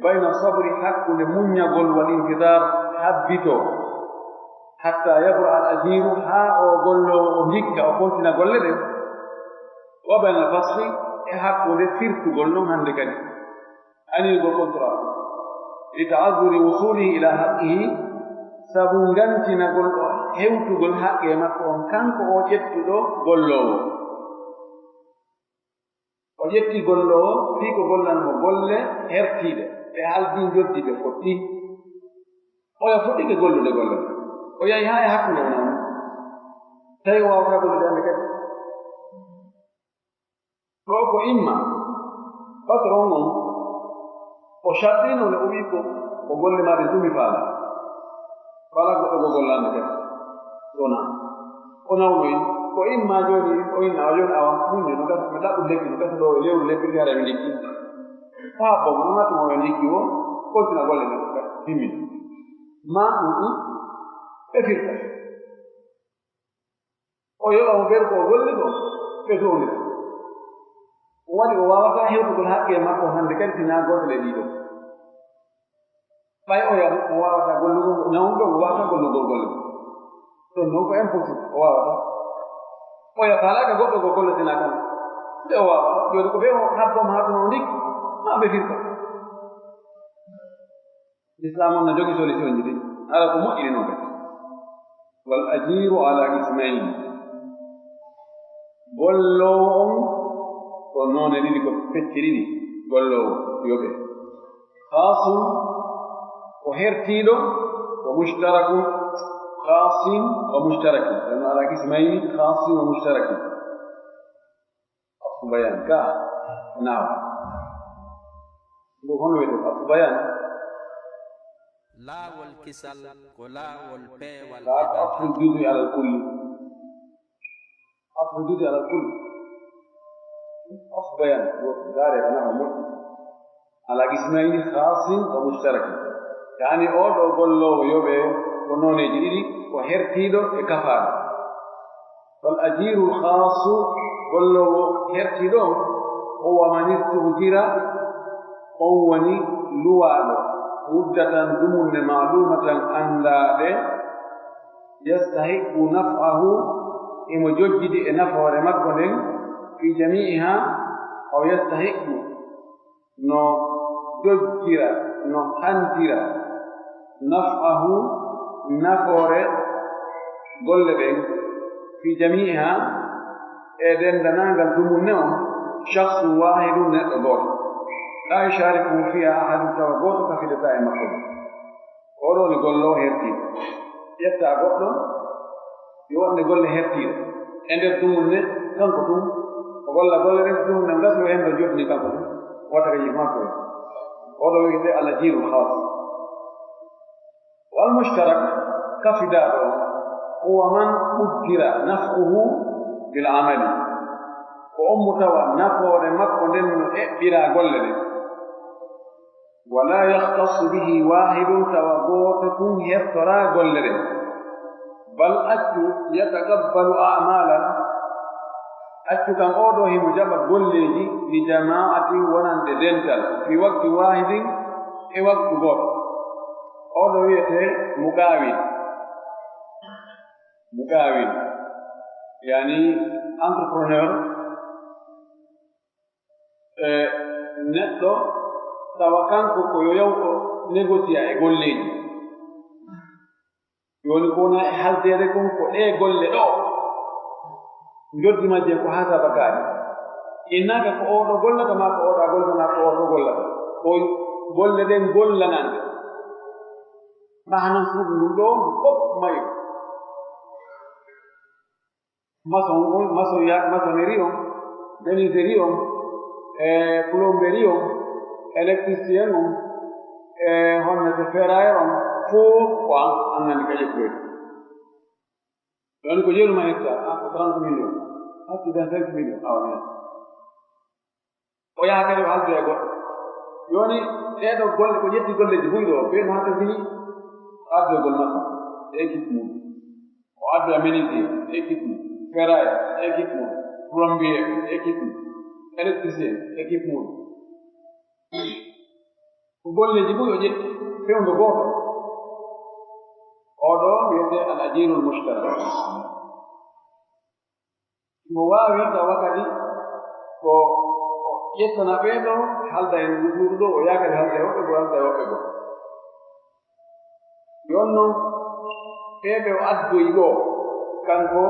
بين الصبر, hakkunde muññagol, والانتظار, habbitoo, حتى يبرأ الأجير, haa oo golloowo o ndikka, o kontina golle ɗen, وبين الفسخ, e hakkunde firtugol non hande kadi. Anniyugol contrat, لتعذر وصوله إلى حقه, sabu ngantinagol o hewtugol haqqee makko on, kanko oo ƴettuɗo golloowo. O ƴetti golloowo fii ko gollan mo golle hertiiɗe, ɓe haldi njoddi ɓe fotti. Oya fuɗɗike gollude golle ɗen. O yahi haa e hakkunde o nawni. Tawi o waawataa gollude hande kadi. Ɗoo ko imma patron on, o sharɗiino nde o wi'i ko, ko golle maa ɗen tun mi faalaa. Faalaa goɗɗo goo gollande kadi. Wonaa. O nawnoyi. Ko imma jooni, o inna, awa jooni, awa, muñño, no gasa, mi ɗaɓɓu lekki, no gasa ɗoo e lewru lekki, hara mi ndikki. Haa bon, non tuma o ndikki o, kontina golle ɗen, ko kadi, timmina. Maa ɗun, ɗun, ɓe firta. O yoɓa mo ɓeyru ko o golli ko, ɓe downira. O waɗi o waawataa hewtugol haqqee makko hande kadi si naa gootel e ɗii ɗoo. Ɓay oya o waawataa gollugol, nawnuɗo o waawataa gollugol golle. Ɗon non ko impossible, o waawataa. Oya faalaaka goɗɗo ko golle si naa kan. Nde o waawataa, jooni ko ɓe o habbo mo haa ɗun o ndikki, maa ɓe firta. Lislaam on no jogii solution ji ɗin. Hara ko moƴƴiri non kadi. والأجير على قسمين. Golloowo on ko noone ɗiɗi, ko pecce ɗiɗi golloowo yoɓee. خاص, ko hertiiɗo, ومشترك, خاص ومشترك. على قسمين خاص ومشترك. Atfu bayaan ka, naaw. Ngo hono wiyetee atfu bayaan? Laawol kisal ko laawol peewal e ɓantal. Atfu juz'i alal kulli. Atfu juz'i alal kulli. Atfu bayaan, gooto, ndaaree ko naaw moƴƴi. على قسمين خاص ومشترك. Yaani oo ɗoo golloowo yoɓee ko nooneeji ɗiɗi, ko hertiiɗo e kafaaɗo. فالأجير الخاص, golloowo hertiiɗo on, هو من استؤجر, on woni luwaaɗo, مدة, dumunne, معلومة, anndaande, يستحق نفعه, himo jojjidi e nafoore makko nden, في جميعها, أو يستحق, no jojjira, no hantira, Naf'ahu, nafoore golle ɗen, fi jami'iha, e denndaangal dumunne on, shakhsun waahidun, neɗɗo gooto. La yusharikuhu fiha ahadun, tawa gooto kafidataa e makko ɗum. Oo ɗoo ni golloowo hertiiɗo. Ƴettaa goɗɗo, yo waɗ nde golle hertiiɗe. E nder dumunne, kanko tun, o golla golle ɗen, si dumunne on gasi, o hendo joɗɗini kanko tun. Wata ka yiif makko en. Oo ɗoo wi'etee al-ajirul khaas. Wal mushtarak, kafidaaɗo on, huwa man quddira naf'uhu bil amali. Ko on mo tawa nafoore makko nden no eɓɓiraa golle ɗen. Wala yakhtassu bihi wahidun, tawa gooto tun hertoraa golle ɗen. Bal accu, yataqabbalu a'malan, accu kan oo ɗoo himo jaɓa golleeji, li jama'atin wonande dental, fi waqtin wahidin, e waqtu gooto. Oo ɗoo wi'etee muqaawil. Muqaawil, yani entrepreneur, e neɗɗo tawa kanko ko yo yaw o négocier e golleeji. Jooni ko wona e haldeede kon ko ɗee golle ɗoo, njoddi majje ko hasaba kaari. Innaaka ko oo ɗoo gollata, maa ko oo ɗaa gollata, maa ko oo ɗoo gollata. Ko golle ɗen gollanande. Mahanan suudu ndun ɗoo, fof mayo. Maçon on, maçon ya-, maçonnerie on, menuiserie on, e plomberie on, électricien on, e honno to ferrailleur on, fof ko an, an nani ka ƴettoyta. Ɗon ko jeenu ma hectare, ah, ko trente millions, hatti vingt-cinq millions, awa mi hatti. O yaha kadi o haldoya e goɗɗo. Jooni, ɗee ɗoo golle, ko ƴetti golleeji buy ɗoo, ɓe no hakkiltini ardoygol maçon e équipe mum. O addoya menuisier e équipe mum, ferrailleur e équipe mum, plombier e équipe mum, électricien e équipe mum. Ko golleeji buy o ƴetti, fewndo gooto. Oo ɗoo wi'etee al ajirul mushtarak. Mo waawi tawa kadi ko o ƴettana ɓee ɗoo, halda e ndu suudu ɗoo, o yaha kadi halda e woɓɓe goo, halda e woɓɓe goo. Jooni non, ɓee ɓe o addoyi ɗoo, kanko,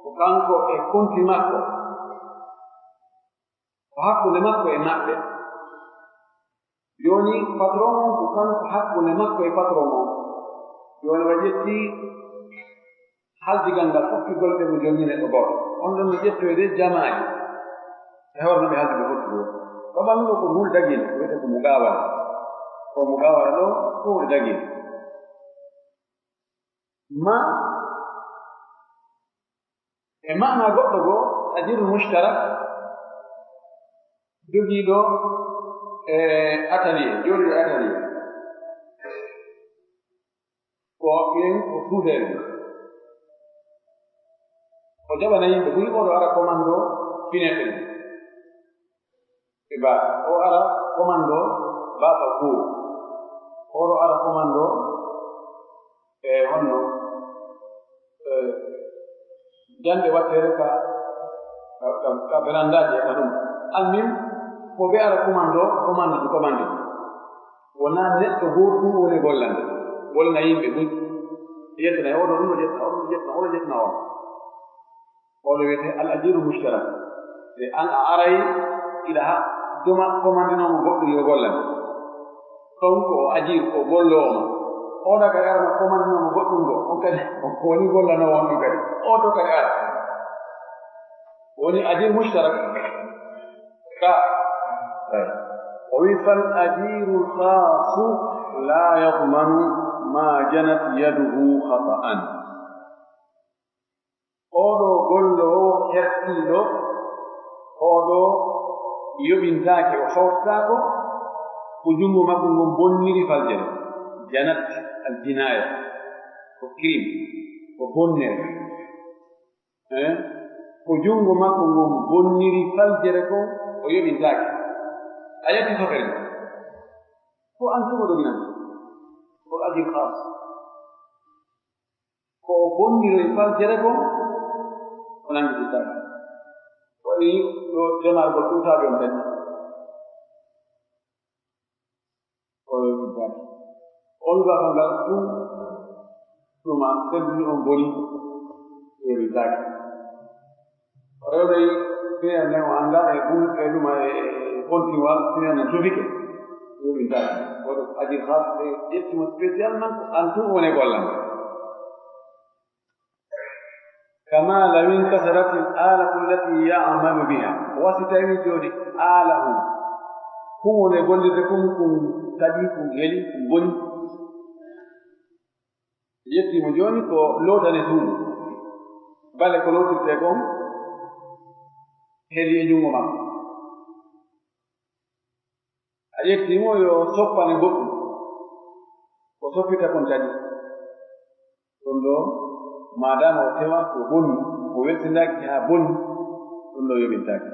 ko kanko e konti makko, ko hakkunde makko e maɓɓe. Jooni, patron on ko kanko hakkunde makko e patron on. Jooni, o ƴetti haldigal ngal fof, golle ɗe mo jonni neɗɗo gooto. On ɗon no ƴettoyde jamaaji. E hoore no ɓe haldi ɓe fotti ɗoo. Ko ɓannuɗo ko huul dagil, wiyetee ko muqaawala. Ko muqaawala ɗoo, ko huul dagil. Ma, e maana goɗɗo goo, ajirul mushtarak, jogiiɗo, e, atelier, jooɗiiɗo e atelier. Ko ɓen ko suudeede. O jaɓana yimɓe buy, oo ɗoo ara commando finetre. E baasa. O ara commando baasa kuuru. Oo ɗoo ara commando e honno, e, jannde watteede ka, ka, ka, ka berandaaji e ka ɗum. Almin, ko ɓe ara commando, commando du commando. Wonaa neɗɗo gooto ɗum woni gollande. Gollana yimɓe buy. Ƴettana e oo ɗoo ɗum ɗoo ƴettana, oo ɗoo ɗum ƴettana, oo ɗoo ƴettana oo. Oo ɗoo wiyetee al ajiru mushtarak. Nde an a aray, hiɗa ha-, doma commandinoo mo goɗɗum yo gollane. Ɗon ko o ajir, ko golloowo mo. Oo ɗoo kadi ara mo commandinoo mo goɗɗum goo. On kadi, o woni gollanoowo on ɗon kadi. Oo ɗoo kadi ara. Woni ajir mushtarak. Ka. O wi, "Fal ajirul khaasu la yadmanu ma janat yaduhu khata'an." Oo ɗoo golloowo hertiiɗo, oo ɗoo yoɓintaake, o fawtaako ko junngo makko ngon bonniri faljere. Janat al jinaaya, ko crime, ko bonnere. Eh? Ko junngo makko ngon bonniri faljere kon, o yoɓintaake. A yetti sofere. Ko an tuma doginani. Ko ajir khas. Ko o bonniroy faljere kon, o nanngitittaake. Waɗi ɗo demargol ɗum saabi on kadi. O yoɓintaake. On gafo ngal tun ɗuma selluɗo on boni, yewintaake. O rewnoyi siniyal nden o anndaa e bun-, e ɗuma e, e, e kontinwal siniyal nden tufike, yewintaake. Waɗi ajir khas ɓe ƴetti mo spécialement ko an tun woni e gollal ngal. Kama law inkasaratil alatu allati ya'malu biha. Wa si tawii jooni aalahu, kun woni e gollirde kun, kun taƴi, kun heli, kun boni. Ƴetti mo jooni ko lootane suudu. Bale ko lootirtee kon heli e junngo makko. A ƴetti mo yo soppane goɗɗum. Ko soppita kon taƴi. Ɗum ɗoo, maadaama o tewa ko bonni, o welsindaaki haa bonni, ɗum ɗoo yoɓintaake.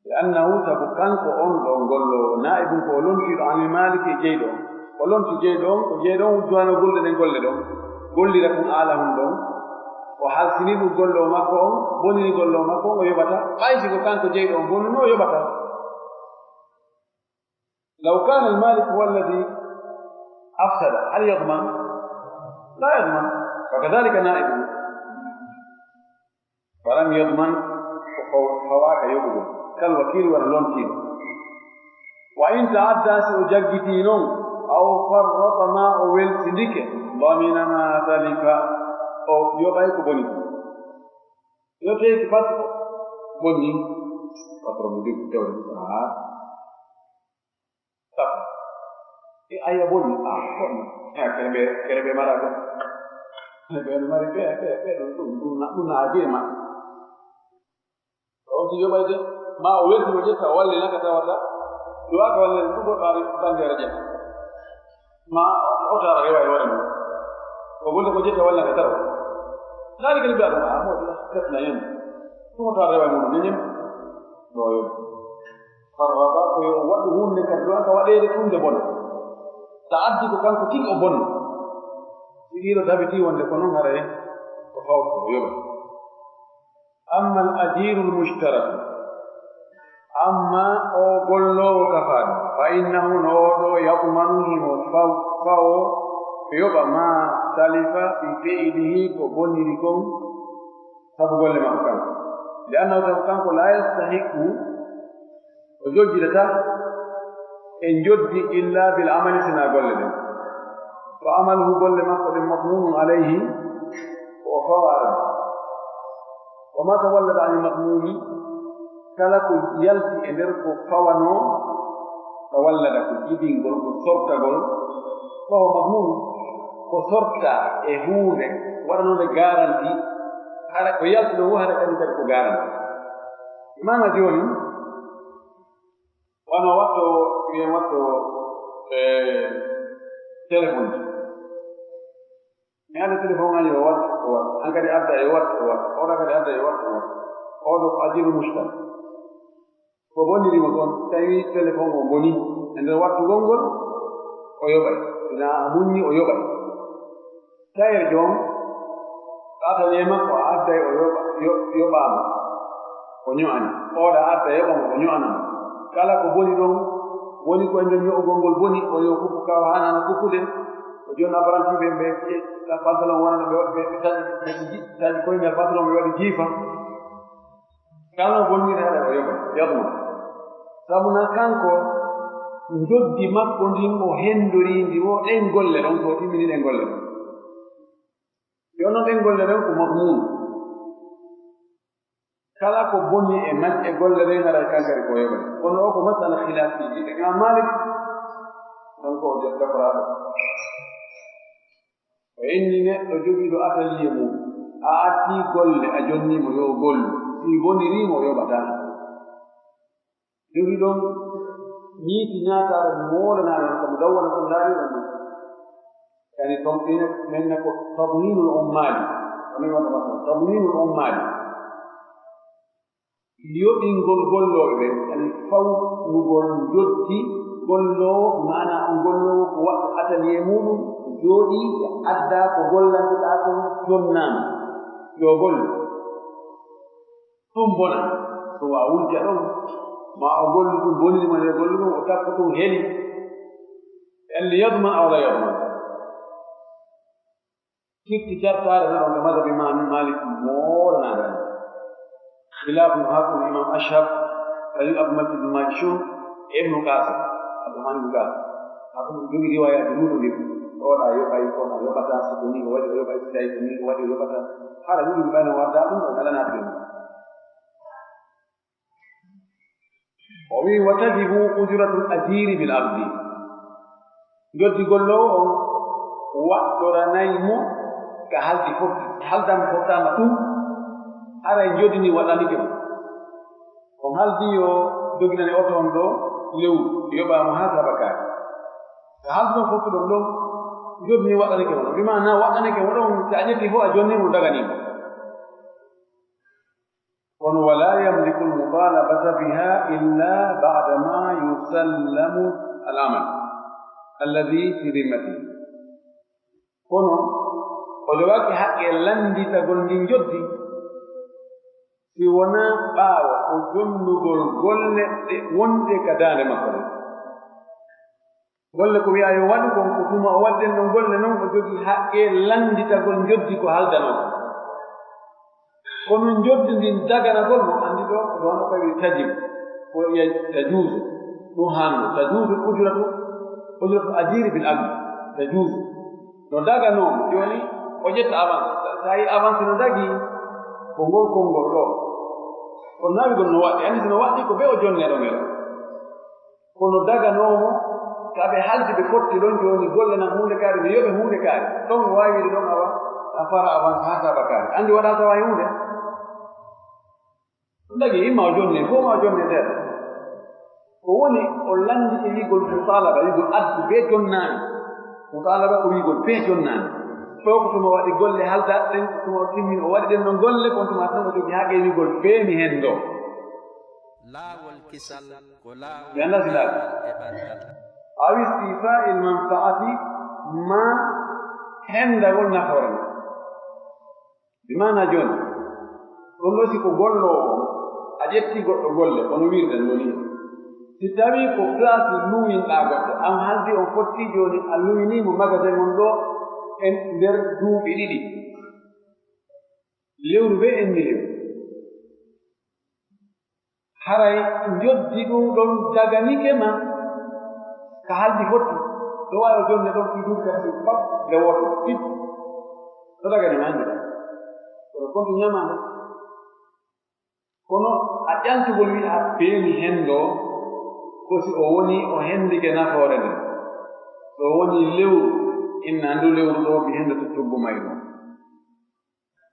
Li annahu, sabu kanko on ɗoo golloowo, naa'ibun ko o lontiiɗo anil maaliki e jeyɗo on. O lonti jeyɗo on, ko jeyɗo on udduwaano golle ɗen golle ɗon. Gollira kun aalahun ɗon. O halsini ɗum golloowo makko on, bonini golloowo makko on, o yoɓata. Ɓay si ko kanko jeyɗo on bonuno, o yoɓata. Law kaana al-maalik huwa alladhi afsada, hal yadman? Laa yadman. Wa kadhalika naa'ibuhu. Falam yadman, ko faw-, fawaaka yoɓugol. Kal wakiil, wano lontiiɗo. Wa in ta'addaa, si o jaggitii non, aw farrata, maa o welsindike, damina maa talifa, o yoɓay ko boni kon. Yo tawii ko fasi ko bonni, patron mo jogii tewde ko haa Sappo. E aya boni, ah, boni. Eh, kene ɓe, kene ɓe mara ko. Kene ɓe mari ɓe, ɓe, ɓe ɗum, ɗum, ɗum na, ɗum na adii e maɓɓe. On si yoɓay de, ma o welti mo ƴetta, o walli naka tawata. Duwaaka walli ɗum goɗɗo ari banngeere ƴetta. Ma o taara rewa e hoore mum. O golle ko ƴetta walli naka tawa. Laali kadi mbiya ɗum, ah, mo ɗum, ƴetta na yoni. Ɗum o taara rewa e mum, ne ñem. Ɗo yoni. Farraba ko yo waɗu huunde kadi ɗo ka waɗeede tun nde bona. Sa addi ko kanko tigi o bonni. Si ɗiɗo tabitii wonde ko non haray ko fawto o yoɓa. Amma al ajiru al mushtaratu, amma o golloowo kafaaɗo, fa innahu no o ɗo yadmanu himo faw-, fawo yoɓa ma talifa bi fi'lihi ko bonniri kon sabu golle makko kanko. Li annahu sabu kanko la yastahiqu O jojjitataa e njoddi illa bil amali, sinaa golle ɗen. Wa amaluhu, golle makko ɗen, madmunun alayhi, ko o fawaare. Wa ma tawallada anil madmuni, kala ko yalti e nder ko fawanoo, tawallada ko jibingol, ko sortagol, fahuwa madmun, ko sortaa e huunde waɗanoonde garanti, hara ko yalti ɗon woo, hara kañum kadi ko garanti. Maana jooni, wano watto, wi'en watto, e, téléphone ji. Mi adda téléphone an yo wattu, o wattu. An kadi adda yo wattu, o wattu. Oɗo kadi adda yo wattu, o wattu. Oɗo ko ajiru mushtar. Ko boniri mo kon, tawi téléphone o boni. E nder wattugol ngol, o yoɓay. Sina a muññi, o yoɓay. Tawi joom, atelier makko a adday o yoɓa, yo-, yoɓaama, o ño'ani. Oɗa adda yoɓa mo, o ño'ana mo. Kala ko boni ɗon, woni ko e nder ño'ugol ngol boni, o yo kuku kaw haanaano kukude. Ko jooni apprenti ɓe, ɓe, ɓe, ka pantalon wonano ɓe waɗi, ɓe, ɓe taƴi, ɓe ji-, taƴi koyngal pantalon ɓe waɗi jiifa. Kala no bonniri haɗa o yoɓa, yoɓno. Sabu na kanko, njoddi makko ndin o hendorii ndi wo ɗen golle ɗon, so o timmini ɗen golle ɗon. Yo non ɗen golle ɗon ko madmun. Kala ko boni e majje golle ɗen, haray kankari ko yoɓa. Kono o ko masala khilaafi, Imam Malik, kanko o jokka faraaɗo. O inni neɗɗo jogiiɗo atelier mum, a addi golle, a jonni mo yo o gollu, si bonirii mo, o yoɓataa. Jogi ɗon ñiiti ñaataare mo woolanaa ɗon, ko mo dawwana ko ndaari ɗon ɗon. Yani, ton ɓe men ne ko tadminul ummaali, ko men wonno masala, tadminul ummaali. Yoɓingol gollooɓe ɓen, ani fawnugol njoddi golloowo, maanaa on golloowo ko waɗɗo atelier muuɗum, jooɗii, addaa ko gollantoɗaa kon, jonnaama, yo gollu. Ɗum bona, so wa wujja ɗon, maa o gollu ɗum, boniri mo e gollugol, o takko ɗum heli. Elli yadman aw la yadman. Sifti cartaare no ɗon ka mazhabi Imam Malik moolanaade. Khilaafu haqqun Imam Ashhab, kañum Abdul Malik ibn Majshun, e Ibnu Qasim, Abdurrahman ibn Qasim. Haa ko ɗum jogi riwaayaaji ɗuuɗuɗi. Oɗa yoɓay, oɗa yoɓata, si ko nii o waɗi, o yoɓay, si tawi ko nii o waɗi, o yoɓata. Hara ɗuuɗuɗi ɓayno warda ɗum, ɗo ngalanaa ɗum. O wi'i, "Wa tajibu ujratul ajiri bil abdi." Njoddi golloowo on waɗɗoranay mo ka haldi fotti. Halda mo fottaama ɗum, haray njoddi ndin waɗanike mo. On haldi yo doginane oto on ɗo lewru, yoɓaa mo haa sabakaare. Ka haldi ɗon fottuɗon ɗon, njoddi ndin waɗanike mo. Bi maana waɗanike mo ɗon, si a ƴetti fof a jonni mo, daganii mo. Kono, "ولا يملك المطالبة بها إلا بعد ما يسلم الأمل الذي في ذمته." Kono, o jogaaki haqqe lannditagol ndin njoddi, si wonaa ɓaawo o jonnugol golle ɗe wonɗe ka daande makko ɗen. Golle ko wi'aa yo waɗu kon, ko tuma o waɗi ɗen ɗon golle non, o jogii haqqe lannditagol njoddi ko haldanoo kon. Kono njoddi ndin daganagol mo, anndi ɗo, ko ɗon o tawi tajib, ko wi'a tajuuzu, ɗum haanno. Tajuuzu ujratu, ujratu ajiri bil abdi, tajuuzu. No daganoo mo, jooni o ƴetta avance. Sa, sa yi avance no dagii, ko ngol konngol ɗo. Kono naawigol no waɗɗi, anndi si no waɗɗi ko be o jonnee ɗon e ɗon. Kono daganoo mo, ka ɓe haldi ɓe fotti ɗon jooni, golle nan huunde kaari, mi yoɓe huunde kaari. Ɗon o waawi wi'ude ɗon awa, a fara avance haa saabakaari. Anndi waɗaa tawa e huunde. Ɗum dagi, imma o jonni, ko ma o jonni seeɗa. Ko woni, o lanndike wi'ugol mutaalaba, wi'ugol addu bee jonnaani. Mutaalaba ko wi'ugol bee jonnaani. Ɗoo ko tuma o waɗi golle haldaaɗe ɗen, ko tuma o timmini, o waɗi ɗen ɗon golle, ko on tuma tan o jogii haqqe wi'ugol bee mi henndoo. Laawol kisal ko laawol. Mi anndaa si laawol. E ɓantal. Aw istifa'il manfa'ati, maa henndagol nafoore nden. Bi maana jooni, ɗum ɗoo si ko golloowo, a ƴetti goɗɗo golle, kono wi'irɗen no nii. Si tawii ko place luwinɗaa goɗɗo, an haldi on fotti jooni, a luwinii mo magasin on ɗoo e nder duuɓi ɗiɗi. Lewru bee en miliyon. Haray njoddi ɗum ɗon daganike ma ka haldi fotti. Ɗo waawi jonne ɗon fii duuɓi tati pap nde wooto. Pip. Ɗo dagani ma annduɗaa. Kono kontu ñamaande. Kono a ƴantugol wi'a beeni henndo, ko si o woni o henndike nafoore nden. So o woni lewru, inna ndu lewru ɗo mi henndoto coggu mayru.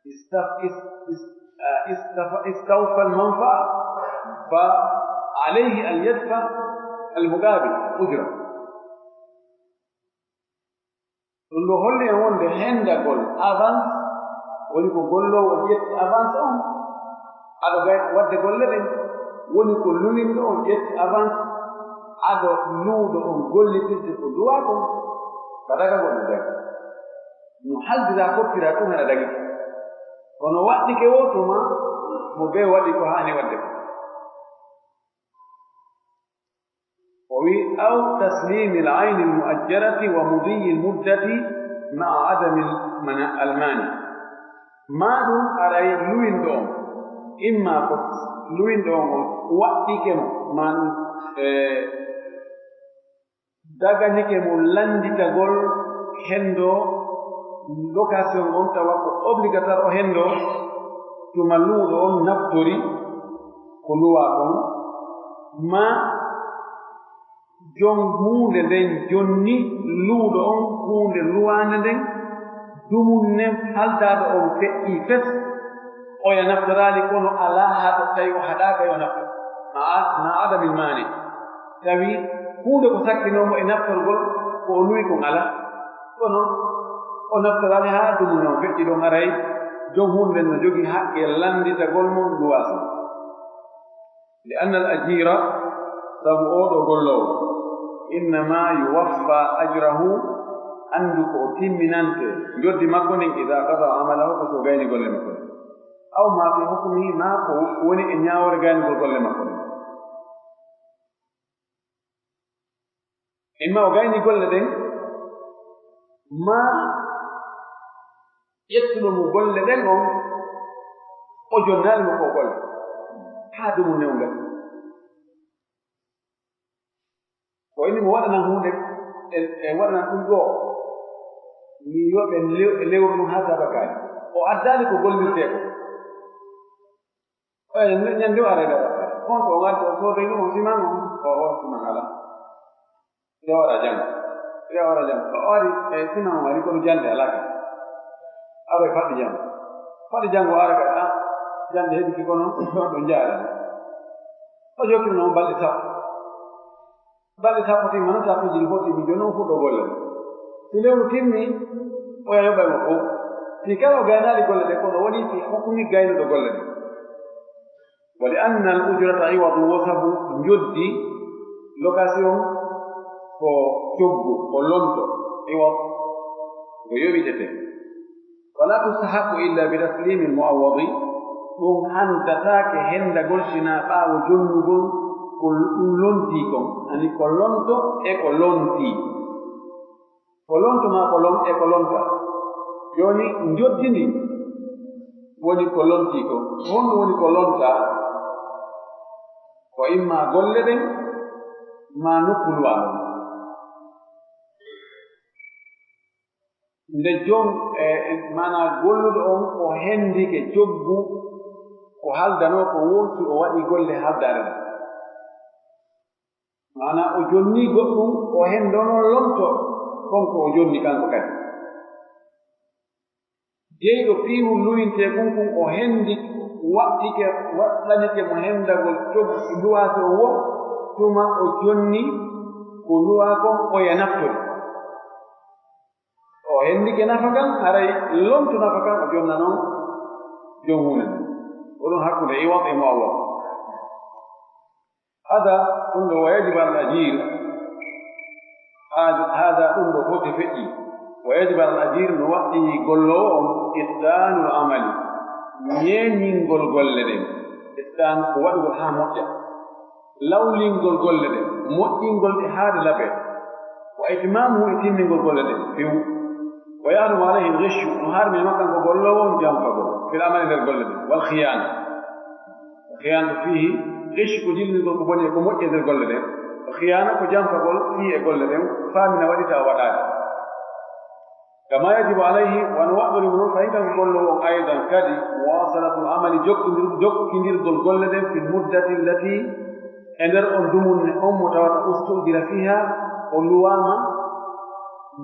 Istaf-, is-, is-, ah, istafa-, istawfa al-manfa'a, fa alayhi an yadfa al-muqabil, ujra. Ɗum ɗo holli en wonde hendagol avance, woni ko golloowo ƴetti avance on, ado gay-, wadde golle ɗen, woni ko luwinɗo on ƴetti avance, ado luwɗo on gollitirde ko luwaa kon, ka dagagol no dagi. No haldiraa, fottiraa tun hara dagike. Kono waɗɗike woo tuma, mo bee waɗi ko haani waɗde kon. O wi'i, "Aw taslimil aynil mu'ajjarati wa mudiyil muddati ma'a adamil mana-, almani." Maa ɗum haray luwinɗo on, imma ko luwinɗo on, on waɗɗike mo, maa ɗum, eh, daganike mo lannditagol henndo, location on tawa ko obligatoire o henndo, tuma luwɗo on naftori ko luwaa kon, maa jon huunde nden jonni luwɗo on huunde luwaande nden, dumunne haldaaɗo on feƴƴii fes, oya naftoraali, kono alaa haa ɗo tawi o haɗaaka yo naftor. Ma a-, ma adamil maani. Tawi huunde ko sakkinoo mo e naftorgol ko o luwi kon alaa. Kono o naftoraali haa dumunne on feƴƴi ɗon, haray jon huunde nden no jogii haqqe lannditagol mo luwaasi. Li anna al ajira, sabu oo ɗoo golloowo, innama yuwaffa ajrahu, anndu ko o timminante njoddi makko ndin, ida qada amalahu, ko si o gayni golle makko ɗen. Aw ma fi hukmihi, maa ko woni e ñaawoore gaynugol golle makko ɗen. Imma o gayni golle ɗen, maa ƴettuɗo mo golle ɗen on, o jonnaali mo ko golle. Haa dumunne on gasi. Ko inni mo waɗanan huunde, e, e waɗanan ɗum ɗoo. Mi wi'o ɓe lew-, lewru ɗum haa saabakaaji. O addaali ko gollirtee ko. Oya, ɲande o aray dara. Konto o ngaddi o soodoy ɗum o siman on, o, o siman alaa. Nde o wara janngo. Nde o wara janngo. O ari, e siman o ari kono jannde alaa ka. Aroy faɗɗi janngo. Faɗɗi janngo o ara ka, ah, jannde heɓi ki kono, ɗum jaara. O jokkino noon balɗe sappo. Balɗe sappo timmano, tappiji ɗi fof timmi, jooni on fuɗɗo golle ɗen. Si lewru timmi, oya yoɓay mo fof. Si kala o gaynaali golle ɗen, kono woni si hukumi gaynuɗo golle ɗen. Wa li anna al ujrata iwadun, wo sabu njoddi, location, ko coggu, ko lonto, iwad, ko yoɓitete. Fala tustahaqqu illa bi taslimil mu'awwadi, ɗum handataake hendagol sinaa ɓaawo jonnugol ko ɗum lontii kon, ani ko lonto e ko lontii. Ko lonto maa ko lon-, e ko lontaa. Jooni njoddi ndin woni ko lontii kon. Ko honɗum woni ko lontaa? Ko imma golle ɗen, maa nokku luwaa ɗon. Nde jon, e, e, maanaa golluɗo on o hendike coggu ko haldanoo ko woo si o waɗii golle haldaare ɗen. Maanaa o jonnii goɗɗum, o hendonoo lonto kon ko o jonni kanko kadi. Jeyɗo piiwol luwintee kun kun o hendi, waɗɗike, waɗɗanike mo hendagol coggu luwaa si o woo, tuma o jonni ko luwaa kon oya naftore. O hendike nafa kan, haray lonto nafa kan, o jonna non jon huunde nden. Ko ɗum hakkunde iwad e mu'awwad. Hada, ɗum ɗo, wa yajibu alal ajir, hada, hada, ɗum ɗo fof si feƴƴii, wa yajibu alal ajir, no waɗɗii golloowo on, itqaanul amali, ñeeñingol golle ɗen. Itqaan ko waɗugol haa moƴƴa. Lawlingol golle ɗen, moƴƴingol ɗe haa ɗe labee. Wa itmaamuhu, e timmingol golle ɗen few. Wa yahrumu alayhi al-ghishu, no haarmi e makko kanko golloowo on janfagol, fil amali nder golle ɗen, wal khiyaana. Wa khiyaanatu fiihi, ghishu ko jillingol ko boni e ko moƴƴi e nder golle ɗen. Wa khiyaana ko janfagol fii e golle ɗen, faamina waɗi tawa waɗaali. Kama yajibu alayhi, wano waɗɗori mo non, fahin kanko golloowo on, aydan kadi, muwasalatul amali, jokkindir-, jokkindirgol golle ɗen, fil muddati allati, e nder on dumunne on mo tawata ustu'jira fiha, o luwaama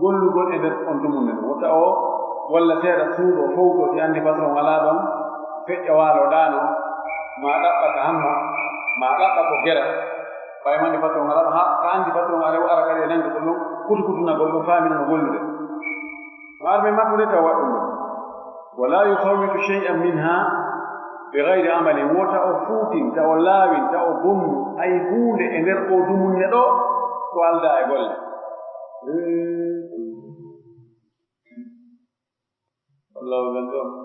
gollugol e nder on dumunne ɗon. Wota o walla seeɗa suuɗo, fowto, si anndi patron alaa ɗon, feƴƴa waalo ɗaano, maa ɗaɓɓa ka hamma, maa ɗaɓɓa ko gera, ɓay mande patron alaa ɗon, haa ka anndi patron alaa, o ara kadi e nannge ɗon, kutukutunagol ɗon, faamina no gollude. No arme makko nde taw waɗɗum ɗon. Wala yufawwitu shay'an minha bi ghayri amalin, wota o fuutin, ta o laawin, ta o bonnu, hay huunde e nder oo dumunne ɗoo, ko aldaa e golle. Wallahu a'lam.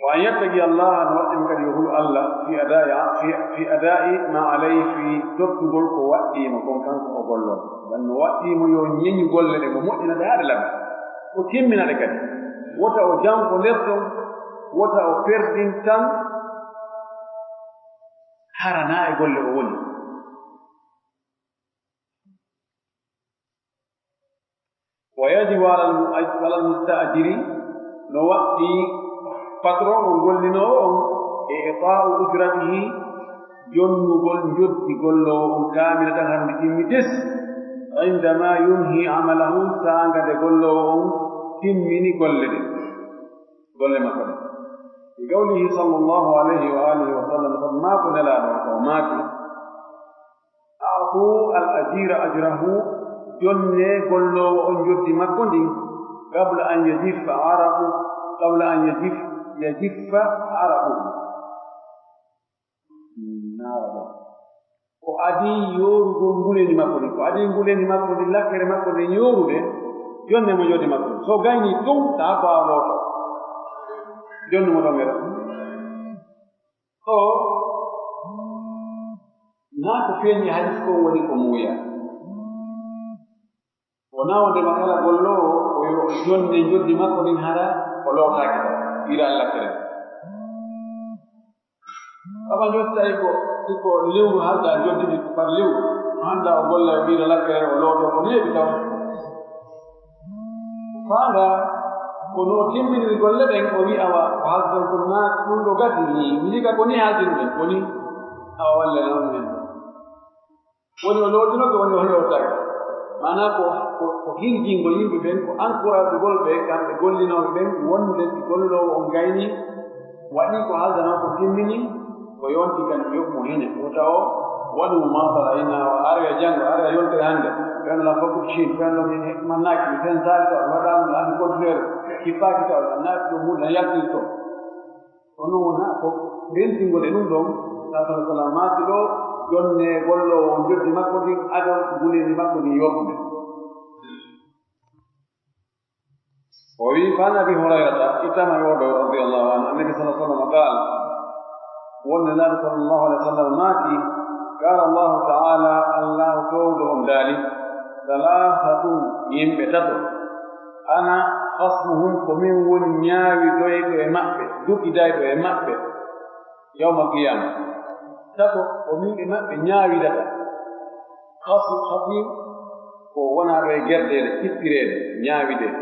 Wa an yattaqi Allah, no waɗɗii mo kadi yo hulu Allah, fi adaa'i, fi, fi adaa'i ma alayhi, fi tottugol ko waɗɗii mo kon kanko o golloo. Ngam no waɗɗii mo yo ñeñu golle ɗen, o moƴƴina ɗe haa ɗe laɓa. O timmina ɗe kadi. Wota o janfo nder ton, wota o perdin tan, hara naa e golle o woni. Wa yajibu alal mu-, alal musta'jiri, no waɗɗii patron on gollinoowo on, i'taa'u ujratihi, jonnugol njoddi golloowo on kaamilatan hande timmi tes, indama yunhi amalahu, saanga nde golloowo on timmini golle ɗen, golle makko ɗen. Li qawlihi sallallahu alayhi wa alihi wa sallam, sabu maako Nelaaɗo on, o maaki, "A'tu al-ajira ajrahu", jonnee golloowo on njoddi makko ndin, "qabla an yajiffa araqu", qabla an yajif-, yajiffa araquhu. Naara ba. Ko adii yoorugol nguleendi makko ndin, ko adii nguleendi makko ndin, lakkere makko nden yoorude, jonnee mo njoddi makko ndin. So gaynii tun, taa ko a looto. Jonnu mo ɗon e ɗon. Ɗoo, naa ko feeñi hadis kon woni ko muuya. Wonaa wonde ma kala golloowo o Jonne njoddi makko ndin hara o lootaaki ɗon, ira Alla kere. Kama njottai ko, si ko lewru halda njoddi ndin par lewru, handa o golla o ira Alla kere o looto ko neeɓi taw. Faanda ko no timminiri golle ɗen, o wi'a wa ko halda ko na ɗum ɗo gasi ni, mi liga ko ni haldi ɗum ɗen, ko ni awa walle non men. Woni o lootinoke, woni o lootaaki. Maanaa ko, ko, ko hirjingo yimɓe ɓen, ko encouragugol ɓe, kamɓe gollinooɓe ɓen, wonde si golloowo on gaynii, waɗii ko haaldanoo ko timmini, ko yonti kan yoɓ mo hene. Wota o waɗu mo maasala, ina o aroya janngo, aroya yontere hannde, ɓen lan fof ko Chine, ɓen lan min mannaaki, mi sensaali taw, mi waɗaama mi ardi contrôleur, kippaaki taw, annaaki ɗum mun, yaltiri to. Kono wonaa ko rentingol e ɗum ɗon, Nabi sallallahu alaihi wasallam maaki ɗo, jonne golloowo on joddi makko ndin, ado guleeli makko ndin yoɓude. O wi'i, فعن أبي هريرة, ittama e oo ɗo, radiyallahu anhu, Annabi sallallahu alaihi wasallam qaal, wonde Nabi sallallahu alaihi wasallam maaki, قال الله تعالى, Allahu Toowɗo on daali, ثلاثة, yimɓe tato, أنا خصمهم, ko min woni ñaawidoyɗo e maɓɓe, dukidayɗo e maɓɓe, yawmal qiyaama. Tato, ko min e maɓɓe ñaawidata. Khasm, khasm, ko wonaaɗo e gerdeere, cippireede, ñaawidee.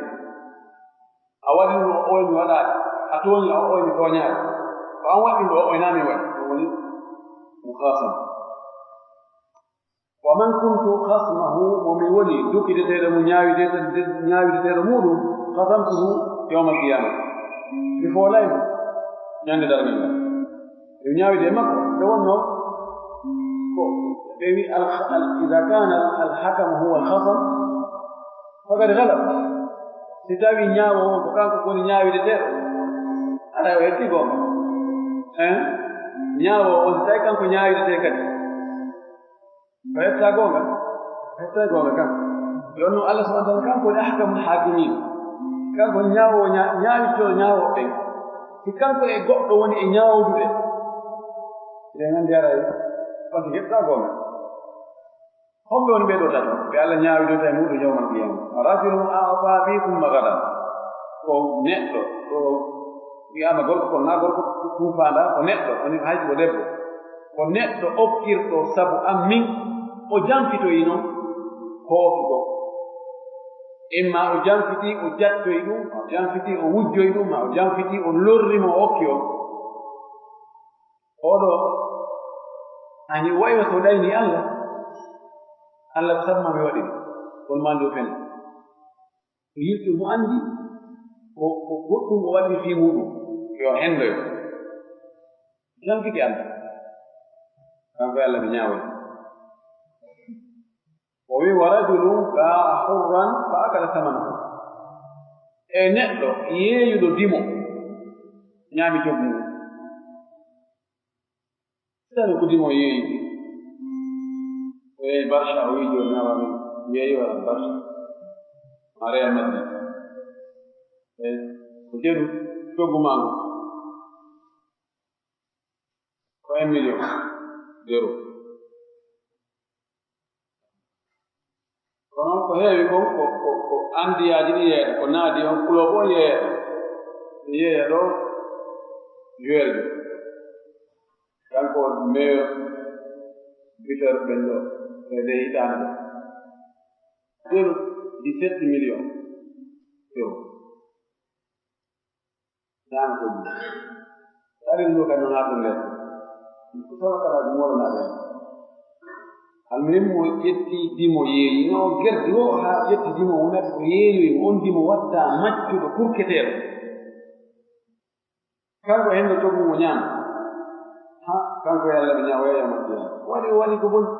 A waɗi ɗum, o oy mi waɗaali. A tooñi, o oy mi tooñaali. Ko an waɗi ɗum, o oy naa mi waɗi. Ɗum woni mukhasama. ومن كنت خصمه, mo mi woni dukideteeɗo mo ñaawideteeɗo, ñaawideteeɗo muuɗum, خصمته يوم القيامة. Mi foolay mo ñande darngal ngal. Ɓe ñaawide e makko, nde wonnoo ko ɓe wi al-, al-, إذا كان الحكم هو الخصم، فقد غلب. Si tawii ñaawoowo on ko kanko woni ñaawideteeɗo, aɗa o heɓtii goonga. Hein? Ñaawoowo on, si tawii kanko ñaawidetee kadi, o heɓtaa goonga? O heɓtay goonga kan. Yo non Allah subhanahu wa ta'ala, kanko woni ahkamul haakimiin. Kanko woni ñaawoowo ña-, ñaawitooɗo ñaawooɓe ɓen. Si kanko e goɗɗo woni e ñaawdude, eɗen anndi haray kanko heɓtaa goonga. Homɓe woni ɓee ɗoo tato? Ɓe Allah ñaawidota e muuɗum yawmal qiyaama. رجل أعطى بي ثم غدر. Ko neɗɗo, ko wi'aama gorko, kono naa gorko tuufaandaa, ko neɗɗo, woni hay si ko debbo. Ko neɗɗo okkirɗo sabu an min, o janfitoyi non ko okki ko. Imma o janfitii, o jattoyi ɗum, o janfitii, o wujjoyi ɗum, ma o janfitii, o lorri mo, o okki on. Oo ɗoo, ani wayi no so ɗayni Allah, Allah ko sabu maa mi waɗi ɗum, kono maa ndu fena. Ko yiltu mo anndi, ko, ko goɗɗum o waɗi fii muuɗum, yo henndoyo. Janfiti Allah. Kanko e Allah mi ñaawoy. O wi'i, ورجل باع حرا فأكل ثمنه. E neɗɗo yeeyuɗo dimo, ñaami coggu ngun. Tawi ko dimo yeeyi. O yeeyi Barça, o wi'i jooni awa mi yeeyi wala Barça. Ma Real Madrid. E ko jeru coggu maa ngu. Ko un million d'euros. Kono ko heewi kon ko, ko, ko andiyaaji ɗi yeeyata, ko naadi on club on yeeyata. Mi yeeya ɗo joueur jo. Kanko meilleur buteur ɓen ɗo, e nde hitaande ɗo. Sur dix-sept millions euros. Ñaama ko ɗum. Ari ɗum ɗo kadi no naata nder. Ko sabakaraaji moolanaade en. Almuhimmu, o ƴetti dimo yeeyi. No o gerdi wo haa ƴetti dimo, o naɓi, o yeeyoyi mo. On dimo watta maccuɗo kurketeeɗo. Kanko hen no jogu mo ñaama. Ha, kanko e Allah ɓe ñaawoya yawmal qiyaama. Waɗi o waɗi ko boni.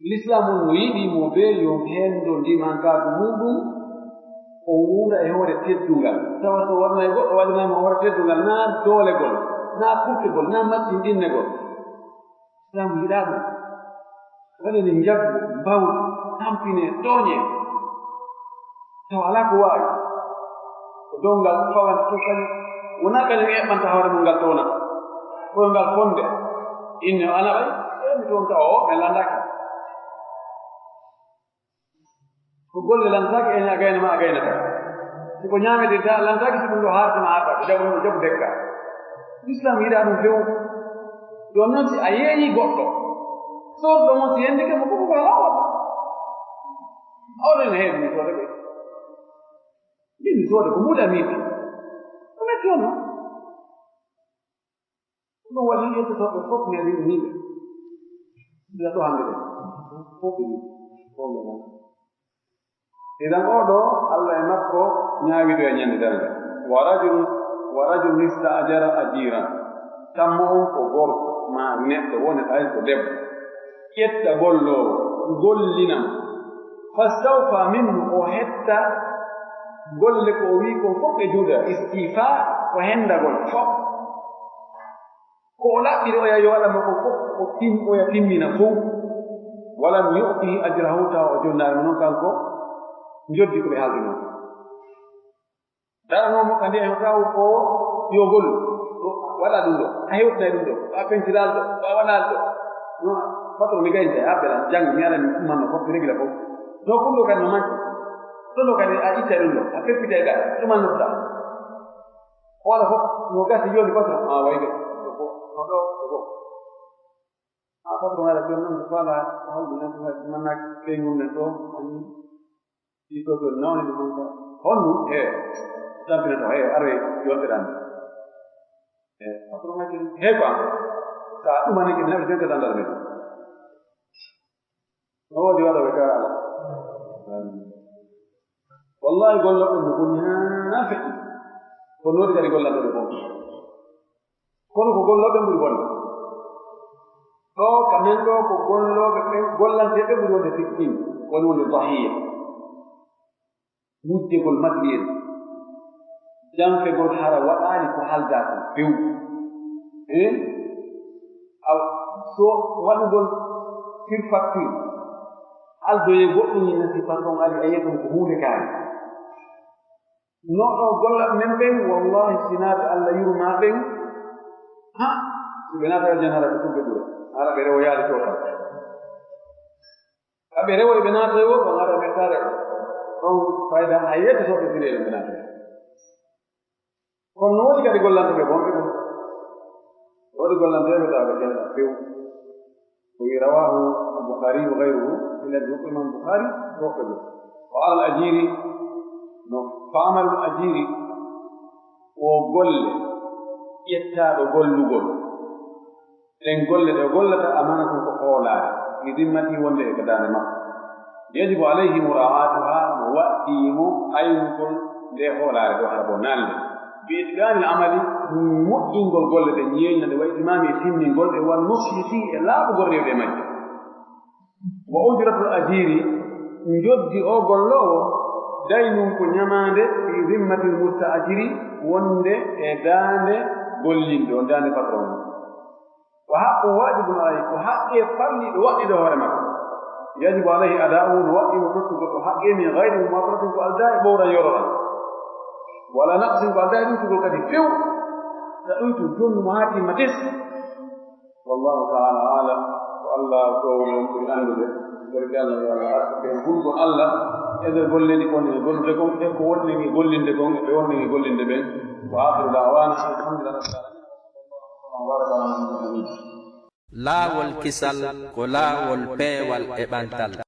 Lislaam on no yiɗi mo bee yo hendo ndimankaaku muuɗum, o wuura e hoore teddungal. Tawa so wonnay goɗɗo waɗanay mo hoore teddungal, naa doolegol, naa kurtegol, naa mattinɗinnegol. Lislaam yiɗaa ɗum. Waɗanee njagu, mbawdi, tampinee, tooñee. Tawa alaa ko waawi. Ko donngal fawanta ɗum kañum. Wonaa kañum eɓɓanta hoore mum ngal townata. Kono ngal fonde. Inne o ana ɓay, e mi townta o, mi landaaki. Ko golle lantaaki, en a gayna ma a gaynata. Si ko ñaameteeɗi tan lantaaki, si ɗum ɗo haarata ma haarata, ko jaɓu ɗum, jaɓu dekka. Islam yiɗaa ɗum few. Jooni non si a yeeyii goɗɗo, soodɗo mo si yendike mo, ko ɗum ko halal walla? Oɗon heewi mi soode ɓe. Min mi soode ko muɗa miiti. Ko metti on non. Ɗum waɗi yettotooɓe fof ne riminiiɓe. Ila ɗo hannde ɗo. Fof ɓe rimini. Fof ɓe rimini. Idan oo ɗoo, Allah e makko ñaawido e ñande darnga. Wa rajulun, wa rajulun ista'jara ajiran. Tammo on ko gorko maa neɗɗo woni hay ko debbo. Ƴetta golloowo, gollina mo. Fastawfa minhu, o hetta golle ko o wi'i kon fof e juuɗe. Istifa ko hendagol fof. Ko o laɓɓiri oya yo waɗa mo ko fof, o tim-, oya timmina fof. Walam yu'tihi ajrahu, tawa o jonnaali mo non kanko njoddi ko ɓe haaldi non. Daranoo mo ka ndiya, hewtaa ko yo gollu. Ɗo, waɗa ɗum ɗo, a hewtinay ɗum ɗo, a pentinal ɗo, a waɗal ɗo. No, patron mi gayni a belan, jang, mi aran ɗum man no fof, mi regila fof. No, kun ɗo kadi no manki. Ɗo ɗo kadi a ittay ɗum ɗo, a peppitay ɗa, ɗum man no ɗa. Wala fof, no gasi yoni patron, a way gasi. Ɗo ko, no ɗo, ɗo ko. A patron ala jon non ko fala, hawdi nan ko manna kay ngun ɗo, ani. Ɗi ko ɗon nawni ɗum ɗon ko. Honɗum? He. Tampina to, he, are yonteɗan. He, patron ma ken. He quoi. Sa ɗum ani ken, naɓe jonte dandal men. No woodi waɗooɓe ka ala. Wallahi, gollooɓe no boni haa feƴƴi. Ko noodi kadi gollooɓe ɓe bon. Kono ko gollooɓe ɓuri bonde. Ɗoo ka men ɗoo ko gollooɓe ɓen, gollanteeɓe ɓuri wonde victime, woni wonde dahiya. Wujjegol matériel, janfegol hara waɗaali ko haldaa kon few. Hein? Aw, so waɗugol surfacture, aldoye goɗɗum ni nasi patron ari a yiyata ɗum ko huunde kaari. No ɗo gollal men ɓen, wallahi, sinaaɓe Allah yurmaa ɓen, ha, si ɓe naata aljanna, hara ɓe tugge dura, hara ɓe rewo yaali to tan. Aɓe rewo e ɓe naata e wuro, hara ɓe tare. Ɗon fayda, a yiyata so ɓe siree ɓe naata. Kono no woodi kadi gollanteeɓe bonɓe ɗum. Woodi gollanteeɓe tawa ɓe jannga few. Ko wi rawahu al-Bukhari wa ghayruhu, ila ko Imam Bukhari, woɓɓe ɗum. Wa alal ajiri, no faamal ajiri, ko golle ƴettaaɗo gollugol. Ɗen golle ɗe o gollata, amaana tun ko hoolaare, fi dimmati, wonde e ka daande makko. Yajibu alayhi mura'atuha, no waɗɗii mo aynugol nde hoolaare ɗo, hara bonnaali nde. Bi itqaanil amali, moƴƴingol golle ɗen, ñeeñna ɗe, wa itimami, e timmingol ɗe, wan nushi fii, e laaɓugol rewde e majje. Wa ujratul ajiri, njoddi o golloowo, daynun ko ñamaande, fi zimmatil musta'jiri, wonde e daande gollinɗo, daande patron. Wa haqqun wajibun alayhi, ko haqqe farliɗo waɗɗiɗo hoore makko. Yajibu alayhi ada'uhu, no waɗɗii mo tottugol o haqqe, min ghayri mumatalatin, ko aldaa e ɓowral yororal. Wala naqsin, ko aldaa e ɗuytugol kadi few. Sa ɗuytu, jonnu mo haa timma tes. Wallahu ta'ala a'lam. Ko Allah ɗowɗo on ɓuri anndude. Ɓerɗe Allah yo Allah arsuke en hulgol Allah e nder golleeji ko woni e gollude kon, e ko woni e gollinde kon, e ɓe woni e gollinde ɓen. Wa akhiru da'wana alhamdulillahi rabbil alamin. Wa sallallahu wa baraka ala nabiyyina Muhammadin. Laawol kisal ko laawol peewal e ɓantal.